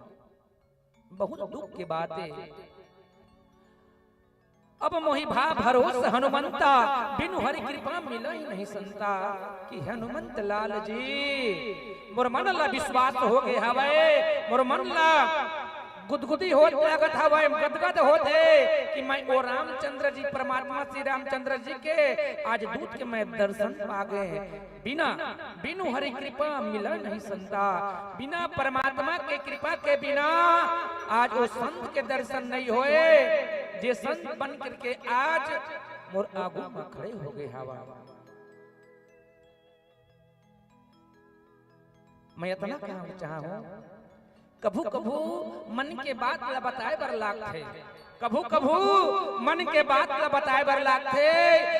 बहुत दुख के बात हे। अब मोहि भा भरोस हनुमंता, बिनु हरि कृपा मिलहि नहीं संता। कि हनुमंत लाल जी, मोर मन ला विश्वास हो गे हवय, मोर मन ला गुदगुदी होत लागत हवय, गदगद होत हे कि मैं ओ रामचंद्र जी, परमात्मा श्री रामचंद्र जी के आज दूत के मैं दर्शन पा गे। बिना, बिनु हरि कृपा मिला नहीं संता। बिना परमात्मा के कृपा के बिना आज वो संत के दर्शन नहीं होए, जे संत बन करके आज मोर आगू म खड़े हो गे हवा। मैं इतना कहना चाहूं, कभू कभू मन के बात ला बताए बर लागथे, कभू कभू मन के बात ला बताए बर लागथे,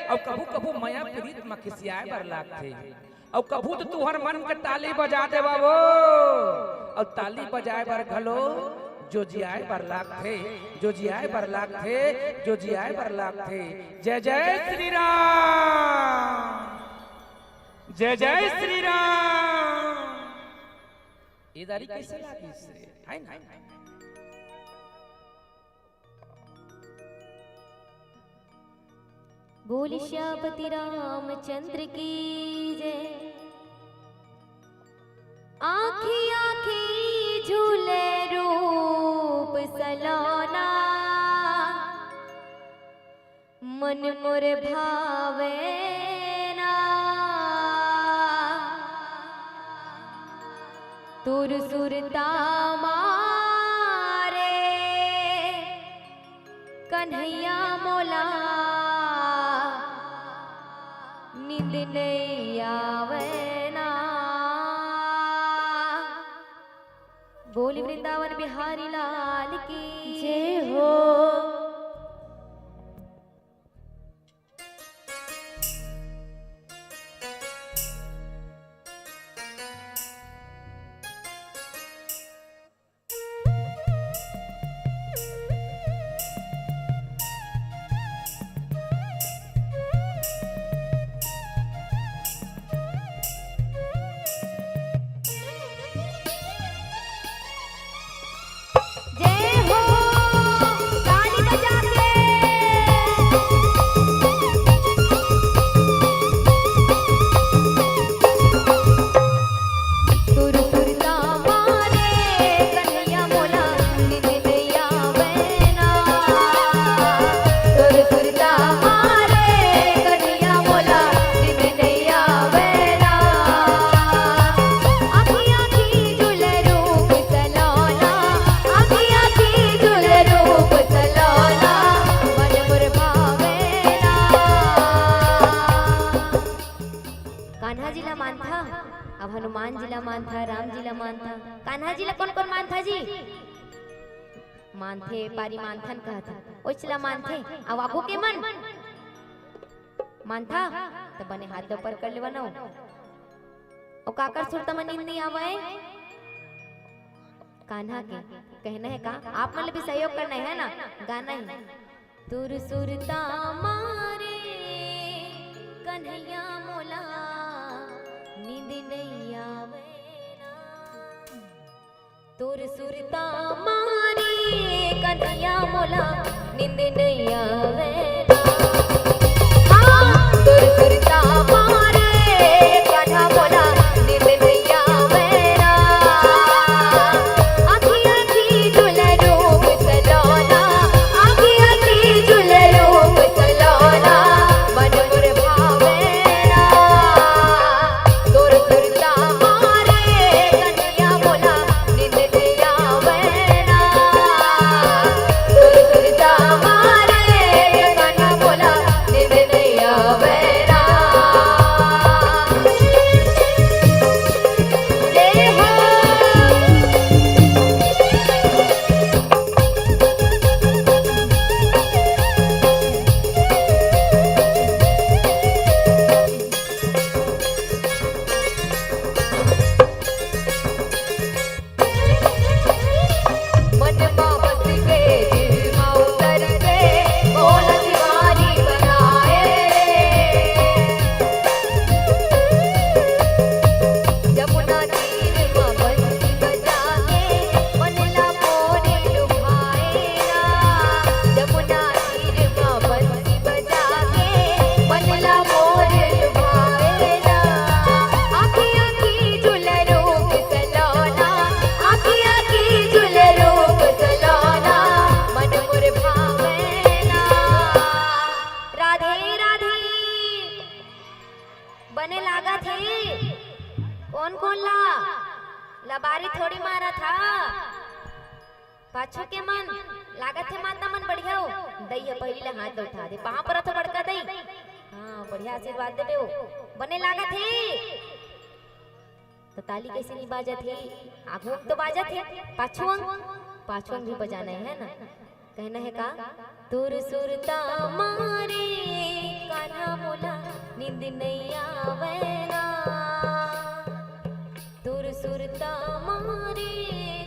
अउ कभू कभू मया प्रीत म खिसियाए बर लागथे, अउ कभू तो तुहर मन के ताली बजा देवा वो, अउ ताली बजाए बर घलो जोजियाए बर लागथे, जोजियाए बर लागथे, जोजियाए बर लागथे। जय जय श्री राम, जय जय श्री राम। ये दारी कैसे लागिस रे? है ना? बोल श्यामपति रामचंद्र की जय। आँखी आँखी झूले रूप सलोना, मन मोर भावे ना। तुर सुरता मारे कन्हैया मोला, नींद नइ आवे ना। बोली वृंदावन बिहारी लाल की जय हो। राम जी ला मानथा, कान्हा जी ला कोन कोन मानथा जी? मानथे, पारी मानथन कहत हे, ओइच ला मानथे। अउ आघू के मन मानथा, त बने हाथ ऊपर कर लेवा ना। ओ काकर सुरता म नींद नइ आवय? कान्हा के कहना हे का? आप मन ल भी सहयोग करना हे ना, गाना हे। तोर सुरता मारे कन्हैया मोला नींद नइ आवे ना। तोर सुरता मारे कन्हैया मोला नींद नइ आवे ना। हाँ, तोर सुरता मारे कन्हैया मोला नींद नइ आवे ना। आँखी आँखी झूले रूप सलोना, आँखी आँखी झूले रूप सलोना, मन मोर भावे ना। तोर सुरता मारे कन्हैया मोला नींद नइ आवे ना। तोर सुरता मारे कन्हैया मोला नींद नइ आवे ना। जय हो। मन मा बस के दिल मा उतर के मोला दीवानी बनाए रे। जमुना तीर मा बंसी बजा के मन ला मोरे लुभाए ना। जमुना तीर मा बंसी बजा के मन ला मोर लुभाए ना। आँखी आँखी झूले रूप सलोना, आँखी आँखी झूले रूप सलोना, मन मोर भावे ना। राधे राधे। बने लागत हे। कोन कोन ला लबारी थोड़ी मारत हा। पाछू के मन लागत हे, माता मन बढ़िया हो। दई ह पहिली ले हाथ ल उठा दे, पाँव परत हो बड़का दई। हाँ, बढ़िया आशीर्वाद देबे हो। बने लागत हे। त ताली कइसे नइ बाजत हे? आघू अंग तो बाजत हे, पाछू अंग, पाछू अंग भी बजाना हे, है ना? कहना हे का? तोर सुरता मारे कान्हा मोला नींद नइ आवे ना। तोर सुरता मारे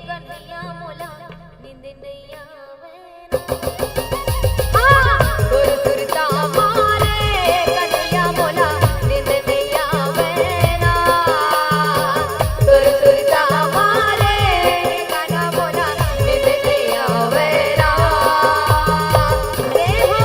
कन्हैया मोला नींद नइ आवे ना। हाँ, तोर सुरता मारे कन्हैया मोला नींद नइ आवे ना। तोर सुरता मारे कान्हा मोला नींद नइ आवे ना। ए हो।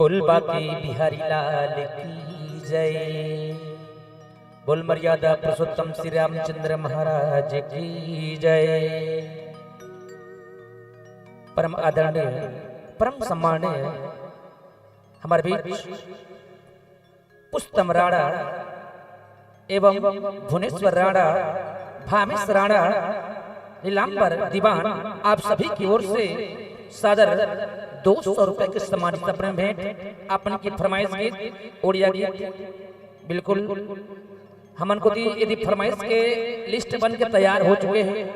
बोल बांके बिहारी लाल की जय। बोल मर्यादा पुरुषोत्तम श्री रामचंद्र महाराज की जय। परम आदरणीय, परम सम्माननीय हमर बीच पुस्तम राणा एवं भुवनेश्वर राणा, भामेश राणा, नीलांबर दीवान, आप सभी की ओर से सादर दो सौ रुपए के सम्मानित प्रेम भेंट। अपन की फरमाइश गीत, ओड़िया गीत, बिल्कुल हमन कोती यदि फरमाइश के लिस्ट बन के तैयार हो चुके हैं।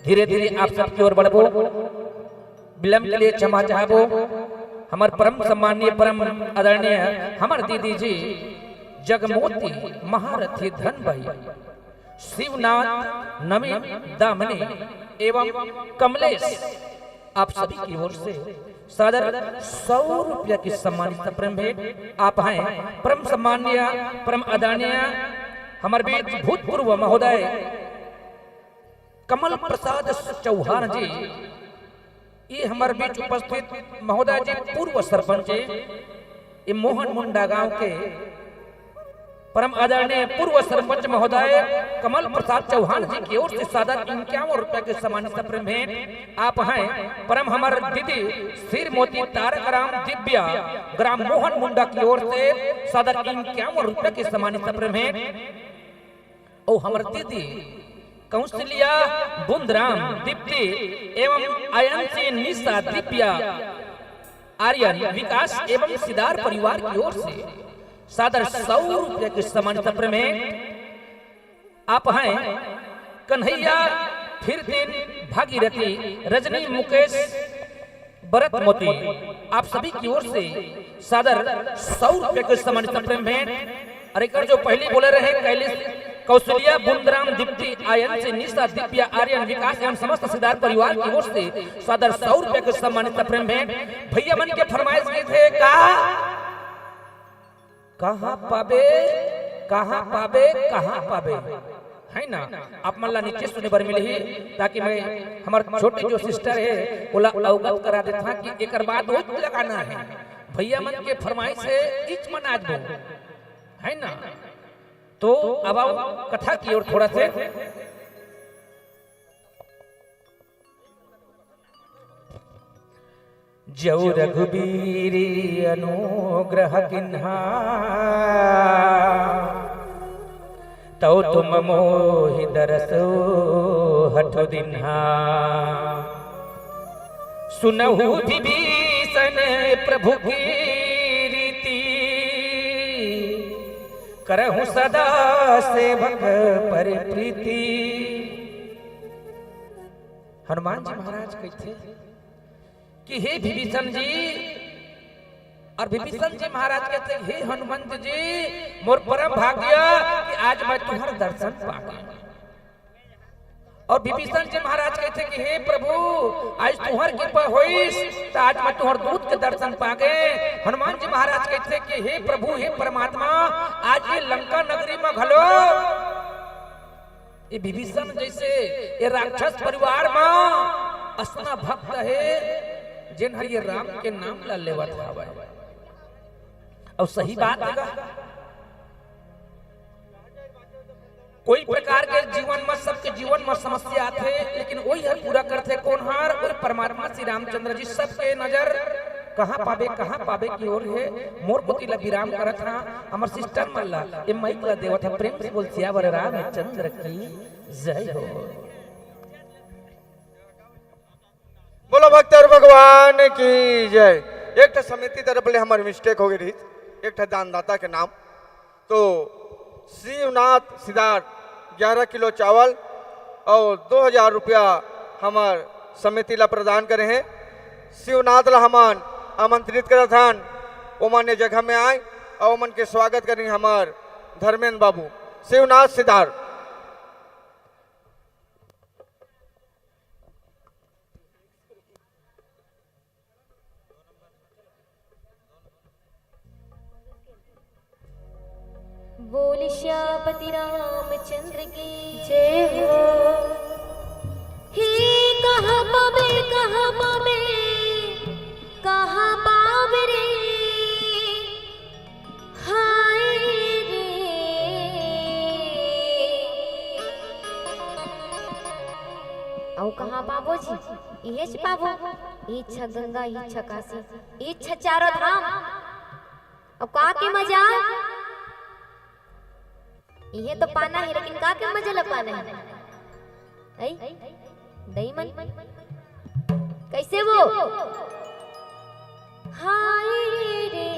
धीरे धीरे आप सबकी ओर बढ़बो, विलंब के लिए क्षमा चाहबो। हमर परम सम्माननीय, परम आदरणीय हमर दीदी जी जगमोती महारथी धन भाई, शिवनाथ, नवीन, दामिनी एवं कमलेश, आप सभी की ओर से सादर सौ रुपया की सम्मानित प्रेम भेंट। आप हैं परम सम्माननीय, परम आदरणीय हमर बीच भूतपूर्व महोदय कमल प्रसाद चौहान जी, ये हमर बीच उपस्थित महोदय जी पूर्व सरपंच, ये मोहन मुंडा गांव के परम आदरणीय पूर्व सरपंच महोदय कमल प्रसाद चौहान जी की ओर से सादर इक्यावन रुपया के सम्मानित प्रेम भेंट। आप हैं परम हमर दीदी श्रीमती तारक राम दिव्या, ग्राम मोहन मुंडा की ओर से सादर इक्यावन रुपया के सम्मानित प्रेम भेंट। और हमर दीदी कौशल्या बुंदराम दीप्ति एवं आयंशी निशा दिव्या आर्यन विकास एवं सिदार परिवार की ओर से सादर सौ रुपया के सम्मानित प्रेम भेंट। आप हैं कन्हैया, फिरतीन, भागीरथी, रजनी, मुकेश, भरत मोती, आप सभी की ओर से सादर सौ रुपया के सम्मानित प्रेम भेंट। और एक जो पहले बोले रहे कैलिस, कौशल्या, बुंदराम, दीप्ति, आयंशी, निशा, दिव्या, आर्यन, विकास एवं समस्त सिदार परिवार की ओर से सादर सौ रुपया के सम्मानित प्रेम भेंट। भैया मन के फरमाइश गीत हे का, कहाँ पाबे, कहाँ पाबे, कहाँ पाबे, है ना? आप मन ला नीचे सुने बर मिलही, ताकि मैं हमर छोटे जो सिस्टर हे, ओला अवगत करा देथां कि एकर बाद वो लगाना हे। भैया मन के फरमाइश हे, इच मन आज वो, है ना? तो अब आओ कथा की ओर थोड़ा से। जौ रघुबीर अनुग्रह किन्हा, तौ तुम मोहि दरसो हठ दिन्हा। सुनहु विभीषण प्रभु की रीति, करहु सदा सेवक पर प्रीति। हनुमान जी महाराज कहिथे कि हे विभीषण जी, और विभीषण जी महाराज कहिथे, हे हनुमंत जी, मोर परम भाग्य कि आज मैं तुम्हार दर्शन पागे। और विभीषण जी महाराज कहिथे कि हे प्रभु, आज तुम्हार कृपा होइस, त आज मैं तुम्हार दूत के दर्शन पागे। हनुमान जी महाराज कहिथे कि हे प्रभु, हे परमात्मा, आज ये लंका नगरी म घलो ये विभीषण जैसे ये राक्षस परिवार म असना भक्त हे, जेन हर ये राम के नाम ला लेवत हवय। अउ सही बात हे गा। कोई प्रकार के जीवन म, सबके जीवन म समस्या आथे, लेकिन वही हर पूरा करथे। कोन हर? वही परमात्मा श्री रामचंद्र जी। सबके नजर कहाँ पाबे, कहाँ पाबे की ओर हे। मोर कोती ला विराम करत हा, हमर सिस्टर मन ला, ए माइक ला देवत हा। प्रेम से बोल सियावर रामचंद्र की जय हो। बोलो भक्त और भगवान की जय। एक ठा समिति तरफ ले हमर मिस्टेक हो गई रही, एक ठा दानदाता के नाम। तो शिवनाथ सिदार ग्यारह किलो चावल और दो हजार रुपया हमर समिति ला प्रदान करे हैं। शिवनाथ ला हमन आमंत्रित करत हन, ओमन ये जगह में आए और ओमन के स्वागत करें हमर धर्मेंद्र बाबू। शिवनाथ सिदार। बोल श्यापति रामचंद्र की जय हो। हे कहाँ पाबे, कहाँ पाबे, कहाँ पाबे रे। कहाँ पाबो जी? इहेच पाबो। इच्छा गंगा, इच्छा काशी, इच्छा चारों धाम। अब का के मजा? इहे तो पाना हे, लेकिन का के मजा ला पाना हे? अई, दई मन, कैसे वो? हाय रे,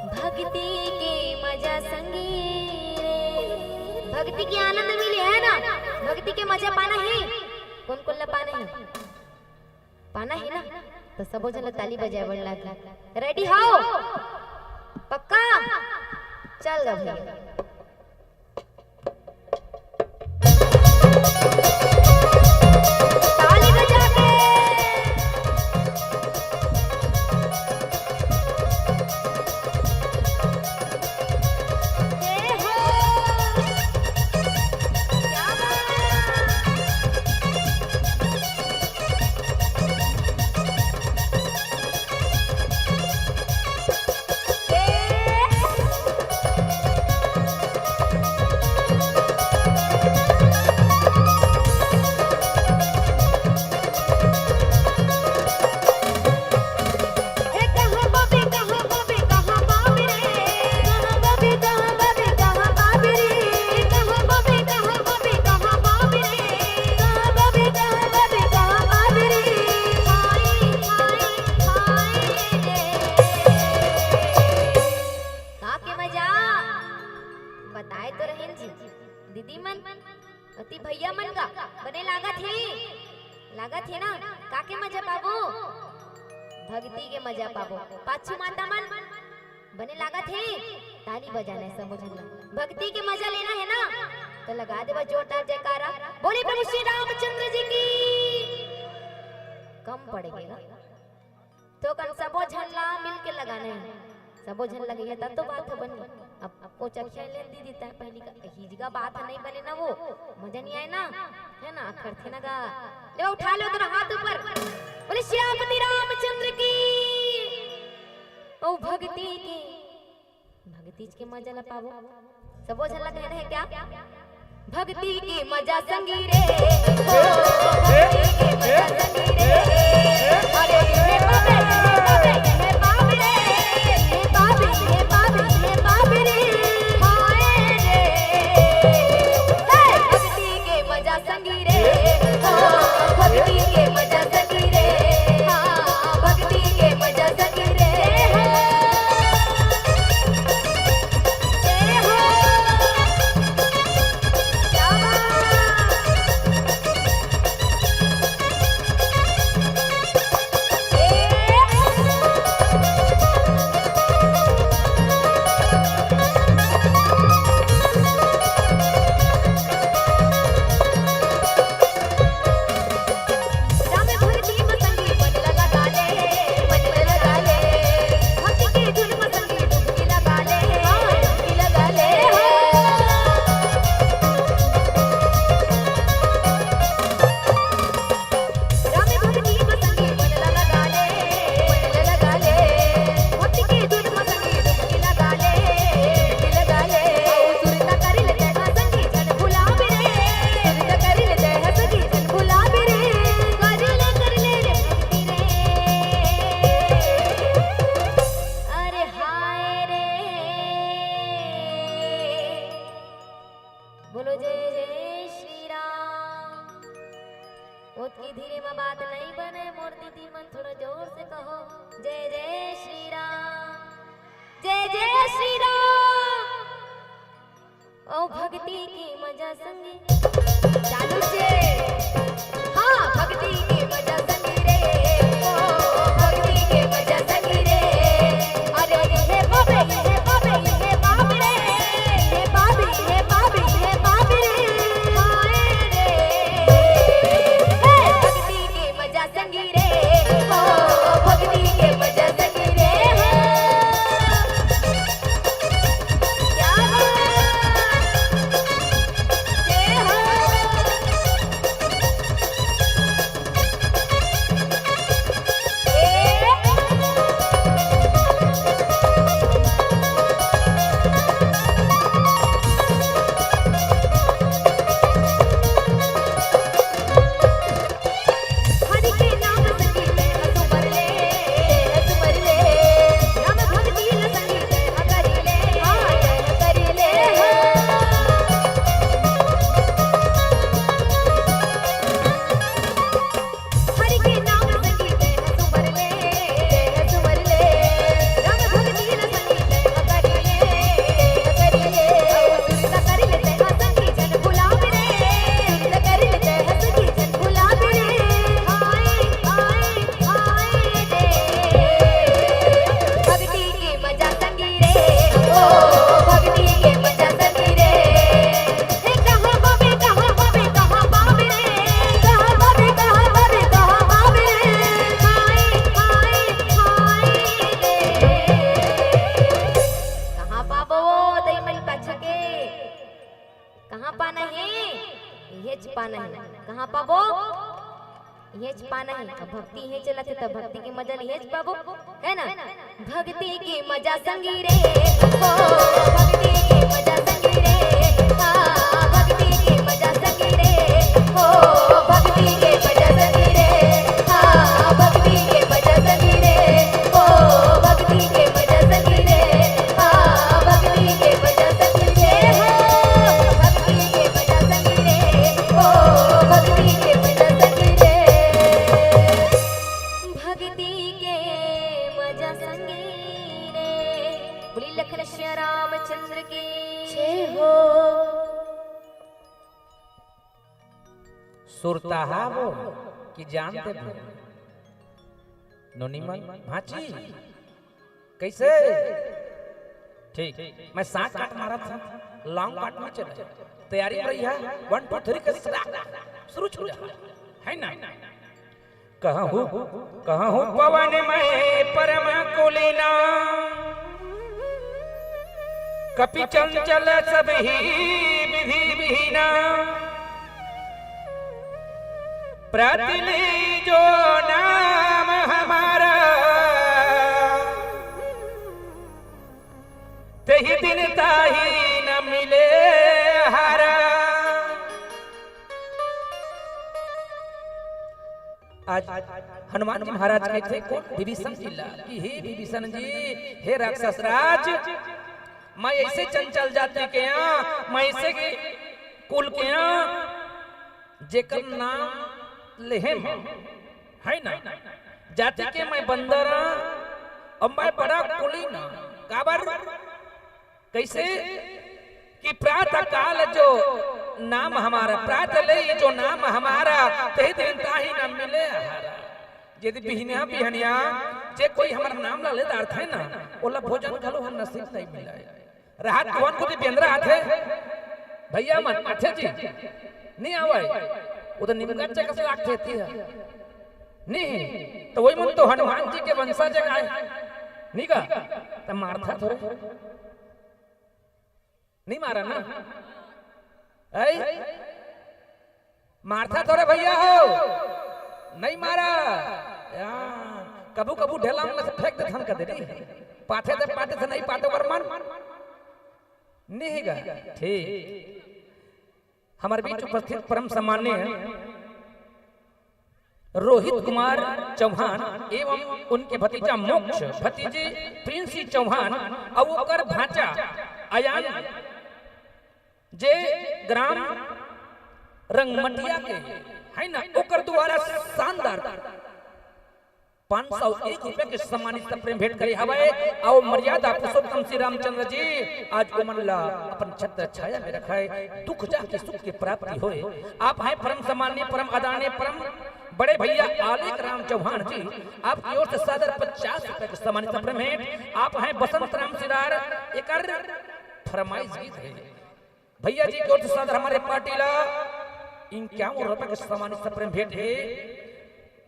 भक्ति के मजा संगी रे। भक्ति के आनंद मिले हे ना, भक्ति के मजा पाना हे। कोन कोन ला पाना हे? पाना हे ना, तो सबो झन ला ताली बजाए बर लागी। रेडी हो? पक्का? चल गा भैया। ताली बजा के। हे हो। क्या बात है? का के मजा? बताए तो रहेन जी, दीदी मन, अति भैया मन का बने लागत हे, लागत हे ना? का के मजा पाबो? भक्ति के मजा पाबो। पाछू माता मन, बने लागत हे, ताली बजाना हे सबो झन ला। भक्ति के मजा लेना हे ना, तो लगा देवा जोरदार जयकारा। बोले प्रभु श्री रामचंद्र जी की। कम पड़ गे गा। तो कन सबो झन ला मिल के लगाना हे। सबो झन लगे हे, तब तो बात ह बनी। अब, अब कोचखिया ले दीदी, तय पहली का हिजगा बात ह नहीं बने ना वो, मजा नहीं आए ना, हे ना? अखरथे ना गा। ले उठा लो दोनों हाथ ऊपर, बोले श्रीपति रामचंद्र की। ओ भक्ति के, भक्ति के मजा ला पाबो। सबो झन ला कहना हे क्या? भक्ति के मजा संगी रे, हो, भक्ति के मजा संगी रे। अरे हे बाबे, हे बाबे, हे बाबे रे, हे बाबे, हे बाबे, हे बाबे रे, हाय रे। हे भक्ति के मजा संगी रे, हो, भक्ति के मजा संगी रे, हाँ, भक्ति के मजा संगी रे, हो। जय हो। क्या बात। अरे हाय रे। बोलो जय जय श्री राम। ओतकी धीरे म बात नहीं बने, मोर दीदी मन थोड़ा जोर से कहो, जय जय श्री राम, जय जय श्री राम। ओ भक्ति के मजा संगी, चालू से, हाँ, भक्ति के मजा संगी रे, ओ भक्ति के मजा संगी रे। अरे हे बाबे, हे बाबे, हे बाप रे, हे बाबी, हे बाबी, हे बाप रे, हाय रे। हे भक्ति के मजा संगी रे, ओ भक्ति के मजा संगी रे, हो। क्या बात। जय हो। कहाँ पाबो? इहेच पाना हे। अब भक्ति इहेच चलत हे, त भक्ति के मजा ल इहेच पाबो, है ना? भक्ति के मजा संगी रे, हो, भक्ति के मजा संगी रे, हाँ, भक्ति के मजा संगी रे, हो, भक्ति के मजा संगी रे, हाँ, भक्ति के मजा संगी रे, ओ भक्ति के मजा संगी रे, हाँ, भक्ति के मजा संगी रे, हो, भक्ति के मजा संगी रे, ओ भक्ति के मजा संगी रे, भक्ति के मजा संगी रे। बोली लखन सिया रामचंद्र की जय हो। सुरताहा वो कि जानते वो? नोनी मन, भांची, कैसे? ठीक, मैं साठ काट मारत हूँ, लॉन्ग काट में चले। तैयारी में रही है, वन, टू, थ्री के साथ शुरू हो जा, है ना? कहूँ, कहूँ पवन में परम कुलीना, कपि चंचल सब ही विधि विहीना। प्रात ले जो नाम हमारा, तेहि दिन ताहि न मिले हारा। आज हनुमान जी महाराज कहथे कोन? विभीषण जी ला, कि हे विभीषण जी, हे राक्षस राज, मैं ऐसे चंचल जाति के आंव, मैं ऐसे के कुल के आंव, जेकर नाम लेहे म, है ना, जाति के मैं बंदर आंव, अउ मैं बड़ा कुलीन आंव। काबर? कैसे? कि प्रातः काल जो नाम हमारा, प्रात ले जो नाम हमारा, तेहि दिन ताहि न मिले आहारा। यदि बिहनिया, बिहनिया जे कोई हमर नाम ला ले डारथे ना, ओला भोजन घलो हम नसीब नहीं मिले। राहत कोन कोती बेंदरा आथे? भैया मन आथे जी, नहीं आवे। वो तो निमका चकस लागथे ती है। नहीं, तो वही मन तो हनुमान जी के वंशज आय। नहीं का? त मारथा थोरे। नहीं मारा ना? ऐ? मारथा थोरे भैया हो? नहीं मारा। या, कभू कभू ढेला में से फेंक देथन कदे नहीं। पाथे ते पाथे से नहीं पाथे बर मन। नहीं गा। ठीक। हमारे बीच उपस्थित परम सम्माननीय रोहित कुमार चौहान एवं उनके भतीजा मोक्ष, भतीजे प्रिंसी चौहान अउ ओकर भांचा अयान, जे ग्राम रंगमटिया के है ना, ओकर द्वारा शानदार पाँच सौ एक रुपया के सम्मानित सप्रेम भेंट करे हवय। अउ मर्यादा पुरुषोत्तम श्री रामचंद्र जी आज ओमन ला अपन छत्र छाया में रखाए, दुख जाके सुख के प्राप्ति होए। आप हैं परम सम्माननीय, परम आदरणीय, परम बड़े भैया आलेख राम चौहान जी, आपकी ओर से सादर पचास रुपए के सम्मानित सप्रेम भेंट। आप हैं बसंत राम सिरार, एकर फरमाइश गीत है। भैया जी की ओर से सादर हमारे पार्टी ला इक्यावन रुपए के सम्मानित सप्रेम भेंट है।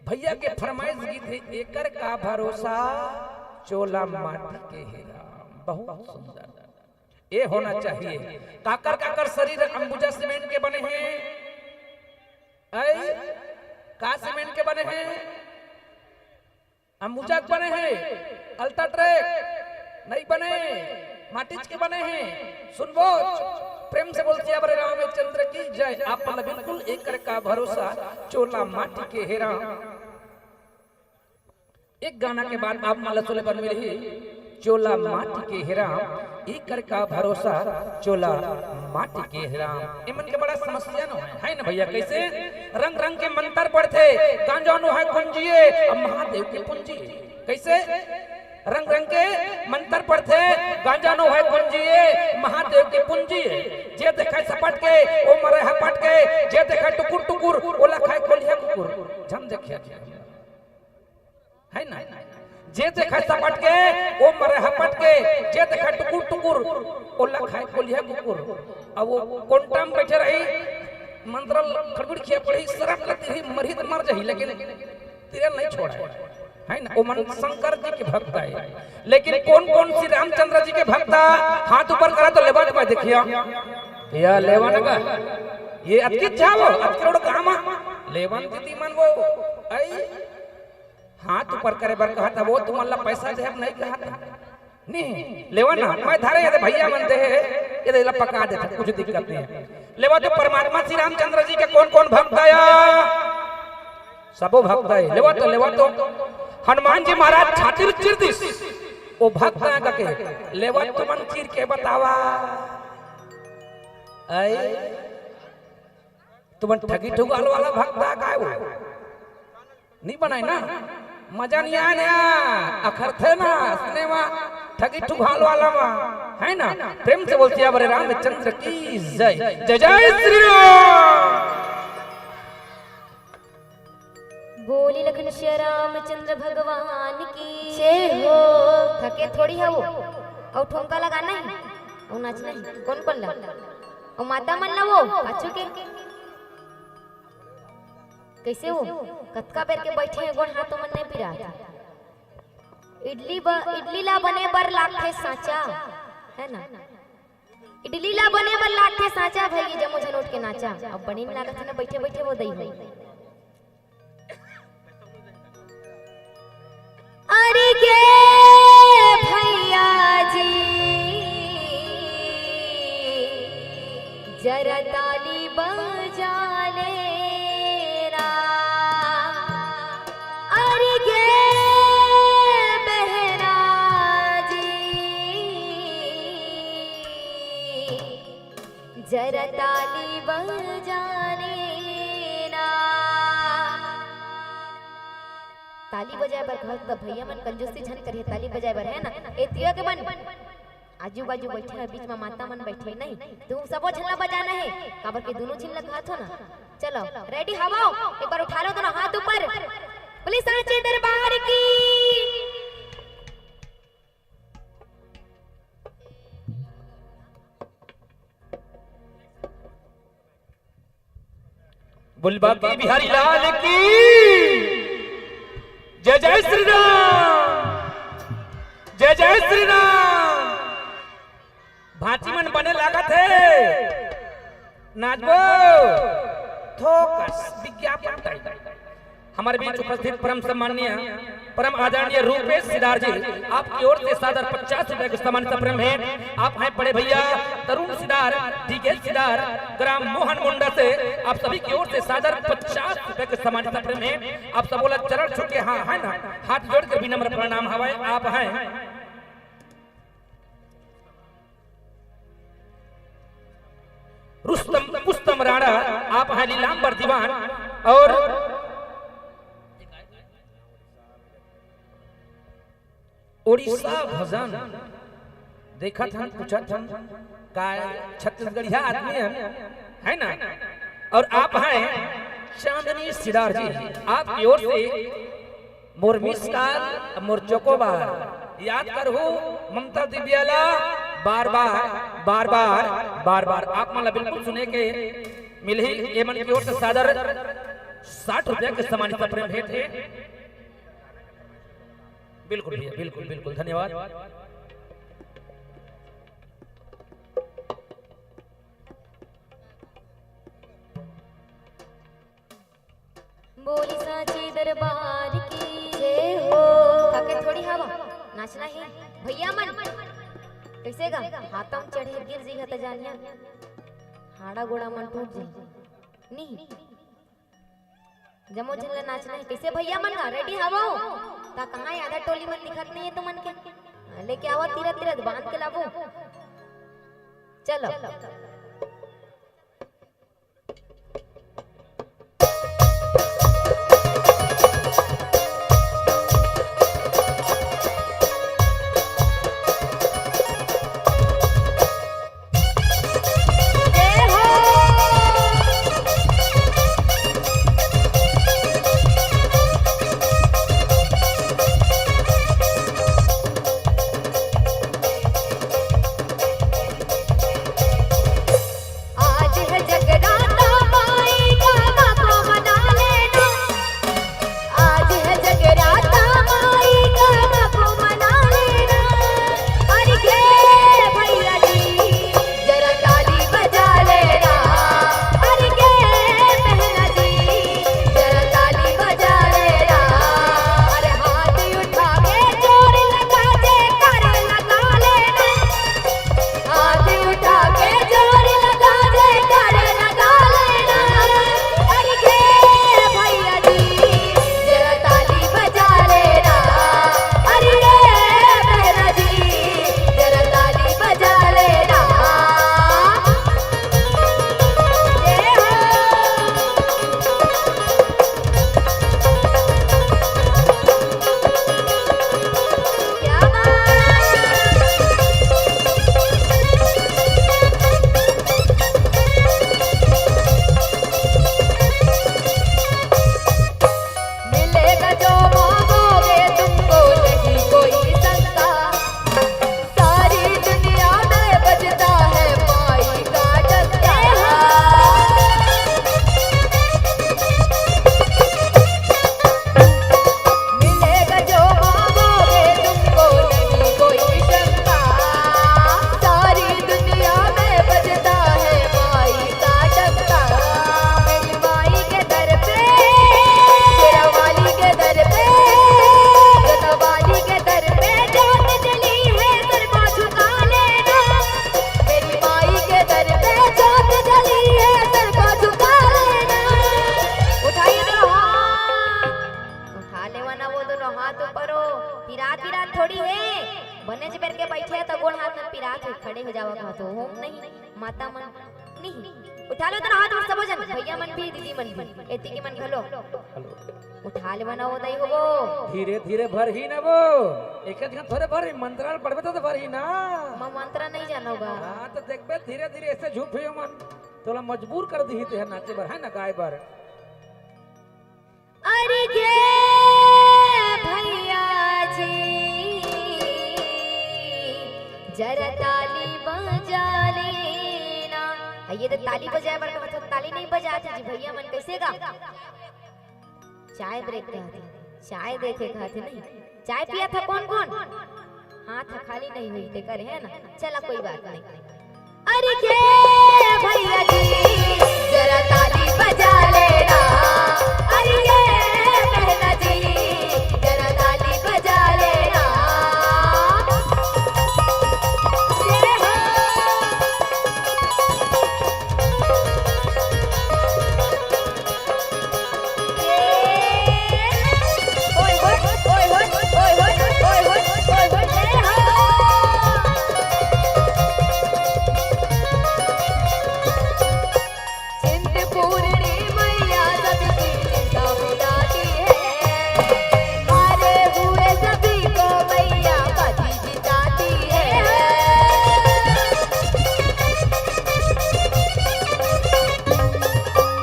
भैया के फरमाइश गीत है, एकर का भरोसा चोला माटी के हे राम। बहुत सुंदर। ये होना चाहिए। काकर काकर शरीर अंबुजा सीमेंट के बने हैं? ऐ, का सीमेंट के बने हैं? अंबुजा के बने हैं, अल्ट्राटेक नहीं बने, माटीच के बने हैं। सुनबो, प्रेम से बोल सियावर रामचंद्र की जय। आप मन बिल्कुल एकर का भरोसा चोला माटी के हे राम। एक गाना के बाद आप मन ला सुने बर मिलही, चोला माटी के हे राम, एकर का भरोसा चोला माटी के हे राम। एमन के बड़ा समस्या नो है, है ना भैया? कैसे? रंग रंग के मंत्र पढ़थे, गांजा नो है कुंजिए, अब महादेव के पूंजिए। कैसे? रंग रंग के मंत्र पढ़थे, गांजा नो है कुंजिए, महादेव के पूंजिए। जे देखे सपट के, ओ मरे हपट के, जे देखे टुकुर टुकुर, ओला खाए कोलिया कुकुर। झन देखिया, है ना? जे देखे सपट के, ओ मरे हपट के, जे देखे टुकुर टुकुर, ओला खाए कोलिया कुकुर। अब वो कोंटा में बैठे रही, मंत्र खड़बड़खिया पढ़ही, सरप लगती रही, मरही त मर जाही, लेकिन तीर नहीं छोड़े, है ना? ओमन शंकर जी के भक्त है, लेकिन कोन कोन श्री रामचंद्र जी के भक्त है? हाथ ऊपर करा तो लेवा, लेवा देखिया, या लेवा ना का? ये अतकी चाहो, अतकी रोड काम आ। लेवन दीदी मन वो, आई, हाथ ऊपर करे बर कहत हे, वो तुमन ला पैसा देहब नहीं कहत हे। नहीं, लेवा ना, मैं धरे ये दे भैया मन दे हे, ये दे ला पका देथे, कुछ दिक्कत नहीं हे। लेवा तो परमात्मा श्री रामचंद्र जी के कौन कौन भक्त आया? सबो भक्त आए। लेवा तो, लेवा तो। हनुमान जी महाराज छाती ल चीर दिस। वो भक्त आए कके, लेवा तुमन चीर के बतावा। आई, तुमन ठगी ठुगाल वाला भक्त आ काय वो? नहीं बनाए ना, मजा नहीं आए ना, अखरथे ना सिनेमा ठगी ठुगाल वाला मा, है ना? प्रेम से बोल सियावर रामचंद्र की जय, जय जय श्री राम। बोली लखन सिया रामचंद्र भगवान की जय हो। थके थोड़ी हे वो, अउ ठुमका लगाना हे, अउ नाचना हे। कौन कौन ला? अउ माता मन ला वो पाछू के। कैसे वो? कतका बेर के बैठे हे, गोड़ हाथ मन नहीं पिरात। इडली ब-, इडली ला बने बर लागथे सांचा, है ना? इडली ला बने बर लागथे सांचा, भाई ये जम्मो झन उठ के नाचा। अब बने नहीं लागत हे ना, बैठे बैठे वो दई हो। अरे गे भैया जी, जरा ताली बजा ले ना। अरे गे बहना जी, जरा ताली बजा ले ना। ताली बजाए बर कहत त भैया मन कंजूसी झन करिहे, ताली बजाए बर, है ना? ए तिया के मन आजू बाजू बैठे हे, बीच में माता मन बैठे नहीं, तू सबो झन ला बजाना हे, काबर के दोनों झन ला कहत हो ना। चलो, रेडी हवो? एक बार उठा लो दोनों हाथ ऊपर। पुलिस सांची दरबार की। बोल बांके बिहारी लाल की जय, जय श्री राम, जय जय श्री राम। भांची मन बने लागत हे, नाचबो। थोकस विज्ञापन टाइम। हमारे बीच उपस्थित परम सम्माननीय, परम आदरणीय रूपेश सिदार जी, आपकी ओर से सादर पचास रुपए के सम्मानित प्रेम भेंट। आप हैं बड़े भैया तरुण सिदार, डीके सिदार, ग्राम मोहन मुंडा से आप सभी की ओर से सादर पचास रुपए के सम्मानित प्रेम भेंट। आप सब बोला चरण छू के, हाँ, है ना, हाथ जोड़ के विनम्र प्रणाम हवय। आप हैं रुस्तम, रुस्तम राणा, आप हैं लीलांबर दीवान और उड़ीसा भजन। देखत हन, पूछत हन, का छत्तीसगढ़िया आदमी हन, है ना? और आप हैं चांदनी सिडार जी, आपकी ओर से मोर मिस कॉल, मोर चोकोबार। याद करहू ममता दिव्या ला बार बार, बार बार, बार बार। आप मन ला बिल्कुल सुने के मिलही। ये मन की ओर से सादर साठ रुपया के सम्मानित प्रेम भेंट हे। बिल्कुल भैया, बिल्कुल, बिल्कुल, धन्यवाद। बोली सांची दरबार की जय हो। थके थोड़ी हवा, नाचना हे भैया मन। कैसे गा? हाथम चढ़े गिर जी त जानिया, हाड़ा गोड़ा मन टूट जी। नी, जम्मो झन ला नाचना हे। कैसे भैया मन गा, रेडी हवो? ता कहाँ हे? आधा टोली मन दिखत नहीं हे तुमन के। लेके आवा तीरथ तीरथ, बांध के लाबो। चलो। हे, बनेच बेर के बइठे हे त गोड़ हाथ मन पिरात हे, खड़े हो जावा कहत हो, होम नहीं, माता मन नहीं। उठा लो तेन हाथ मन सबो झन, भइया मन भी, दीदी मन भी, एती के मन घलो। हेलो। उठा ले बना वो दई हो वो। धीरे धीरे भरही ना वो, एक झन थोरे भरही, मंत्र ल पढ़बे त भरही ना। मैं मंत्र नहीं जानव गा। हाँ, त देखबे धीरे धीरे अइसे झूठ हुई मन, तोला मजबूर कर दिही ते ह नाचे बर, है ना, गाए बर। अरे गे भइया जी, जरा ताली बजा लेना। आ, ये तो ताली बजाए बर कहत हो, ताली नहीं बजात हे जी भइया मन, कइसे गा? चाय ब्रेक कहत हे, चाय देथे कहत हे नहीं। चाय पियत हे कोन कोन? हाथ खाली नहीं होई तेकर, है ना? चला, कोई बात नहीं। अरे ये भइया जी, जरा ताली बजा लेना। अरे ये बहना जी, जरा ताली बजा लेना। ये हो। चिंतपूर्णी मैया सबकी चिंता मिटाती है, हारे हुए सभी को मैया बाजी जिताती है।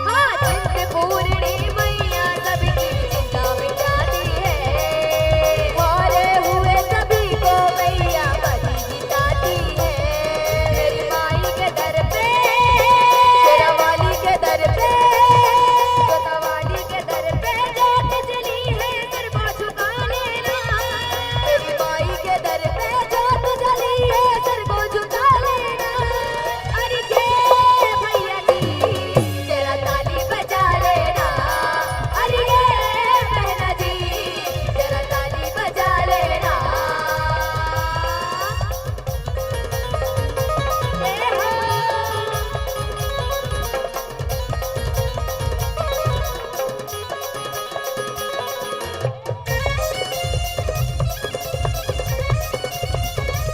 हाँ, चिंतपूर्णी मैया सबकी चिंता मिटाती है। हारे हुए सभी को मैया बाजी जिताती है। मेरी माई के दर पे, शेरा वाली के दर पे, जोता वाली के दर पे जोत जली है, सर को झुका लेना। मेरी माई के दर पे जोत जली है, सर को झुका लेना। अरे ये भइया जी, जरा ताली बजा लेना। अरे ये बहना जी, जरा ताली बजा लेना। ए हो।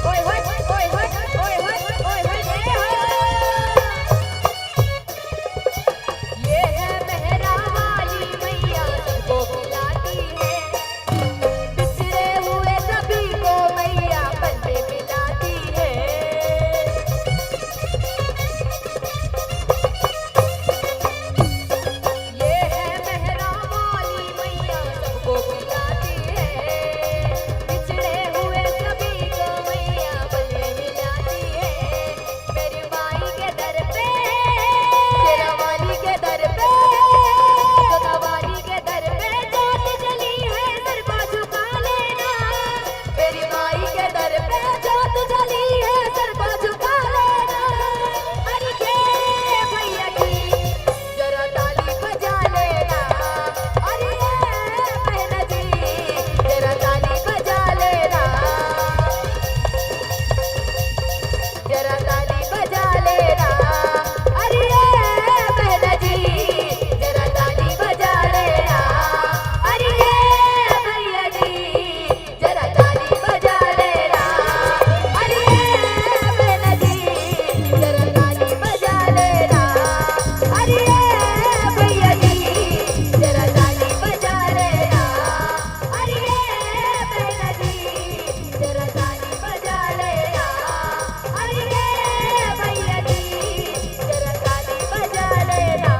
ओए होए, ओए होए, ओए होए, ओए होए, ए हो। ये है मेहरा वाली मैया सबको खिलाती है, बिछड़े हुए सभी को मैया पल में मिलाती है। ये है मेहरा वाली मैया सबको खिलाती है, बिछड़े हुए सभी को मैया पल में मिलाती है। मेरी माई के दर पे, शेरा वाली के दर पे, जोता वाली के दर पे जोत जली है, सर को झुका लेना। मेरी माई के दर पे जोत जली है, सर को झुका लेना। अरे ये भइया जी, जरा ताली बजा लेना। अरे ये बहना जी, जरा ताली बजा लेना। जरा ताली बजा लेना। अरे ये बहना जी, जरा ताली बजा लेना। अरे ये भइया जी, जरा ताली बजा लेना। अरे ये बहना जी, जरा ताली बजा लेना। अरे ये भइया जी, जरा ताली बजा लेना। अरे ये बहना जी, जरा ताली बजा लेना। अरे ये भइया जी, जरा ताली बजा लेना।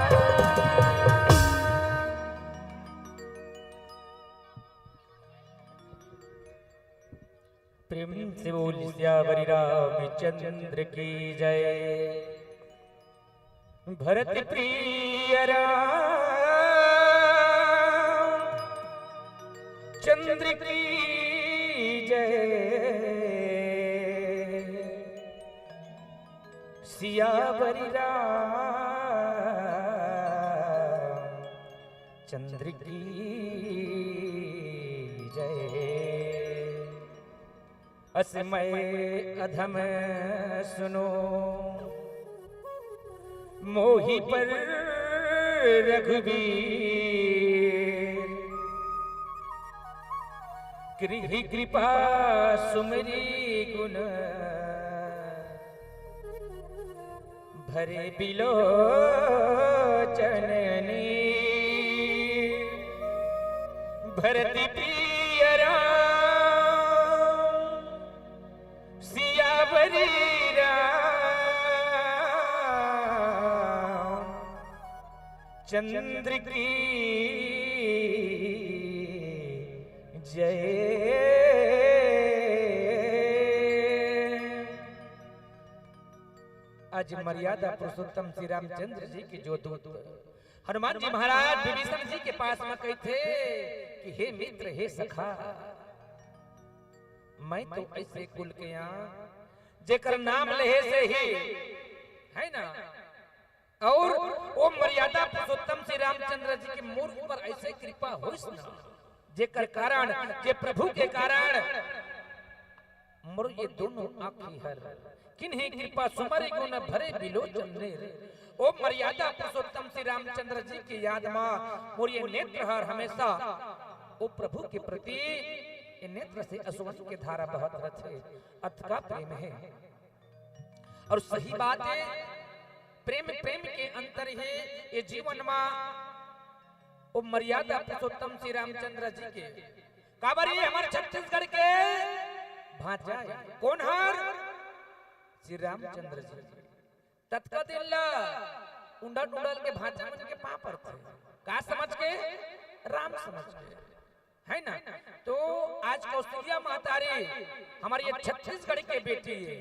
प्रेम से बोल सियावरी रामचंद्र की जय। भरत प्रिय राम चंद्र की जय। सियावरी राम चंद्र की जय। असमय अधम सुनो मोहि पर रघुबीर। गृह कृपा सुमरी गुण भरे बिलोचन नीर। भरत पिय राम सियावरी राम चंद्र की जय। आज मर्यादा पुरुषोत्तम श्री रामचंद्र जी के जो दूत हनुमान जी महाराज विभीषण जी के पास में कहिथे कि हे मित्र, हे सखा, मैं तो ऐसे कुल के आंव जेकर नाम लेहे से ही, है ना, और वो मर्यादा पुरुषोत्तम श्री रामचंद्र जी के मोर ऊपर ऐसे कृपा होइस ना, जेकर कारण, जे प्रभु के कारण मोर ये दोनों आँखी हर किन्हीं कृपा सुमरी गुण भरे बिलोचन नीर। ओ मर्यादा पुरुषोत्तम श्री रामचंद्र जी की याद मा मोर ये नेत्र हर हमेशा ओ प्रभु के प्रति ये नेत्र से असुवन के धारा बहत रथे। अतका प्रेम हे। और सही बात हे, प्रेम प्रेम के अंतर हे। ये जीवन मा ओ मर्यादा पुरुषोत्तम श्री रामचंद्र जी के, काबर ये हमर छत्तीसगढ़ के भांचा हे। कोन हर? श्री रामचंद्र जी। ततका दिन ला उंडल उंडल के भांचा मन के पांव परथे। का समझ के? राम समझ के, है ना? तो आज कौशल्या महतारी हमर ये छत्तीसगढ़ के बेटी हे,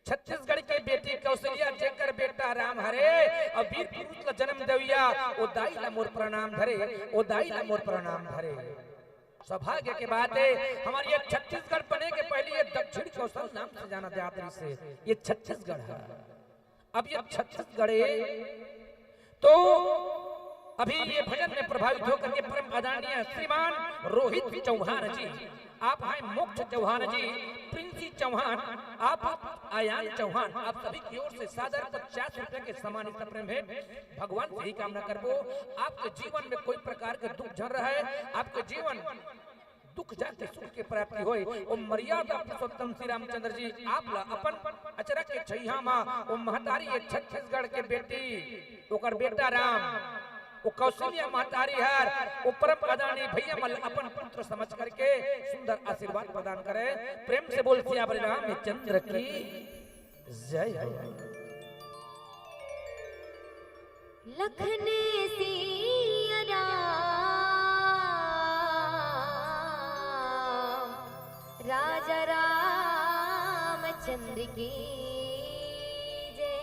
छत्तीसगढ़ के बेटी कौशल्या, जेकर बेटा राम हरे, अउ वीर पुरुष ला जन्म देवइया, ओ दाई ला मोर प्रणाम धरे, ओ दाई ला मोर प्रणाम धरे। सौभाग्य के बात हे, हमर ये छत्तीसगढ़ बने के पहली ये दक्षिण कौशल नाम से जाना जात रहिसे, ये छत्तीसगढ़ हे। अब ये छत्तीसगढ़ हे, तो अभी ये भजन में प्रभावित होकर के परम आदरणीय श्रीमान रोहित चौहान जी, आप हैं मोक्ष चौहान जी, प्रिंसी चौहान, आप आयान चौहान, आप सभी की ओर से सादर पचास रुपए के सम्मानित प्रेम भेंट। भगवान से ही कामना करबो, आपके जीवन में कोई प्रकार के दुख झन रहे, आपके जीवन दुख जाके सुख के प्राप्ति होय। ओ मर्यादा पुरुषोत्तम श्री रामचंद्र जी, आप ला अपन अचरा के छैया मा ओ महतारी ये छत्तीसगढ़ के बेटी, ओकर बेटा राम, ओ कौशल्या महतारी हर, ओ परम आदरणीय भैया मन ला अपन पुत्र समझ करके सुंदर आशीर्वाद प्रदान करे। प्रेम से बोल सियावर रामचंद्र की जय हो। लखन सिया राम, राजा रामचंद्र की जय।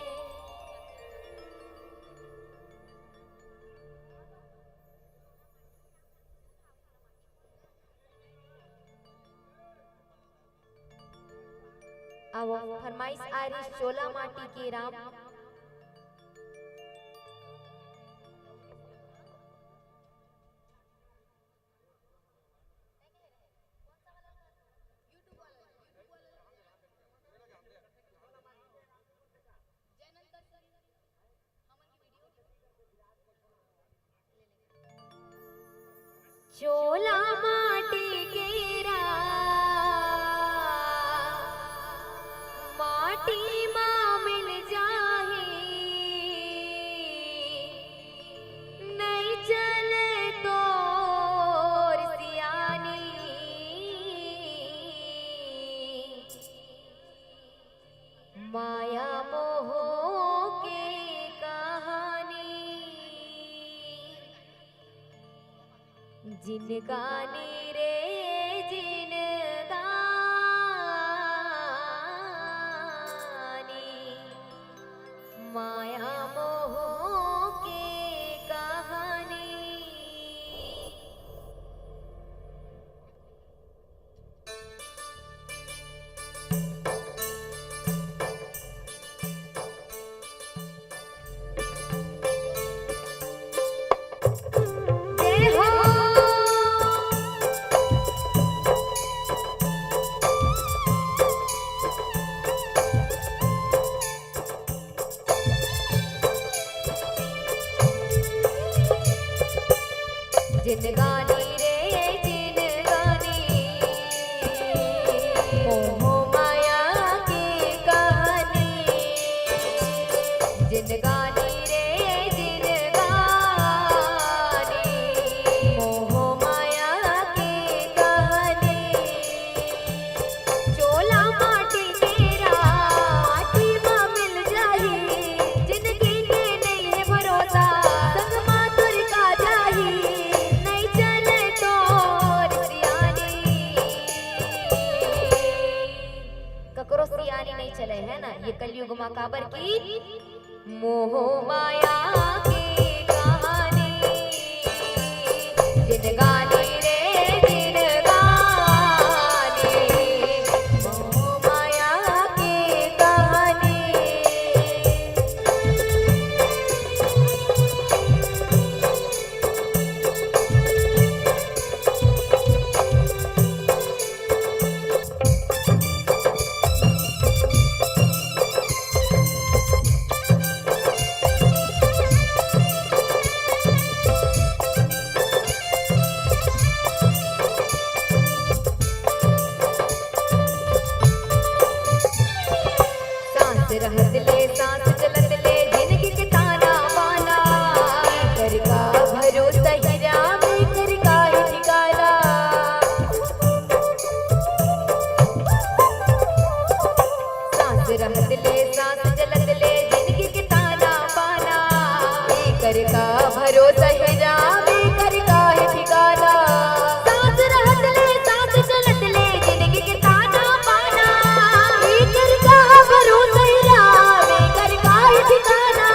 अब फरमाइश आ रही चोला माटी के राम। चोला माटी के राम, माटी मा मिल जाही, नइ चले तोर सियानी। माया मोह के कहानी, जिनगानी रे जिनगानी, माया मोह के कहानी। है ना, ये कलयुग मा काबर कि मोह माया के कहानी, जिनगानी रे जिनगानी, मोह माया के कहानी। सांस रहत ले, सांस चलत ले, जिनगी के ताना बाना। एकर का भरोसा ही राम, एकर का ही ठिकाना। सांस रहत ले, सांस चलत ले, जिनगी के ताना बाना। एकर का भरोसा ही राम, एकर का ही ठिकाना। सांस रहत ले, सांस चलत ले, जिनगी के ताना बाना। एकर का भरोसा ही राम, एकर का ही ठिकाना।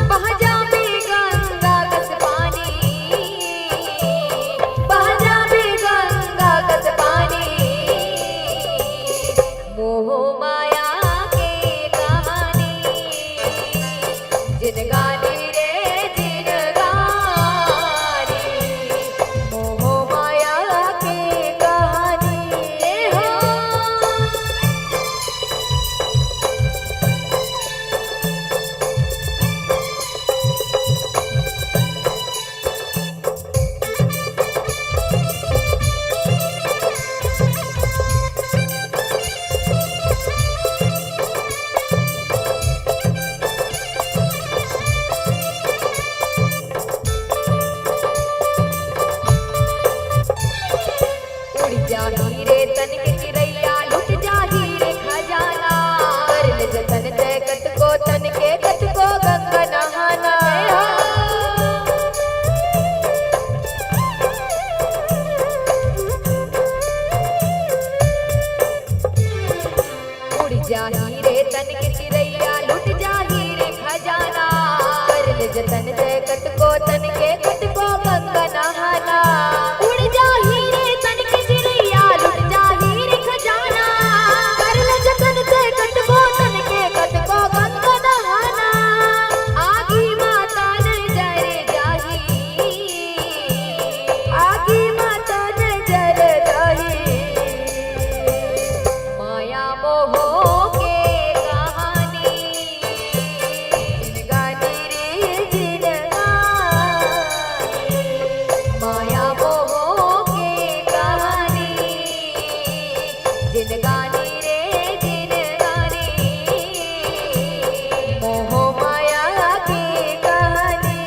बह जाबे गंगा कस पानी, बह जाबे गंगा कस पानी। मोह माया के कहानी, जिनगानी रे जिनगानी, मोह माया के कहानी। ए हो। उड़ जाही रे तन के चिरैया, लुट जाही रे खजाना। कर ले जतन तै कतको तन के, कतको गंगा नहाना। उड़ जाही रे तन के चिरैया, लुट जाही रे खजाना। कर ले जतन तै कतको तन के, कतको गंगा नहाना। उड़ जाही रे तन के चिरैया, लुट जाही रे खजाना। कर ले जतन तै कतको तन के, कतको गंगा नहाना। आगी माता नजर जाही, आगी माता नजर जाही। माया मोह के कहानी, जिनगानी रे जिनगानी। माया मोह के कहानी, जिनगानी रे जिनगानी। मोह माया के कहानी,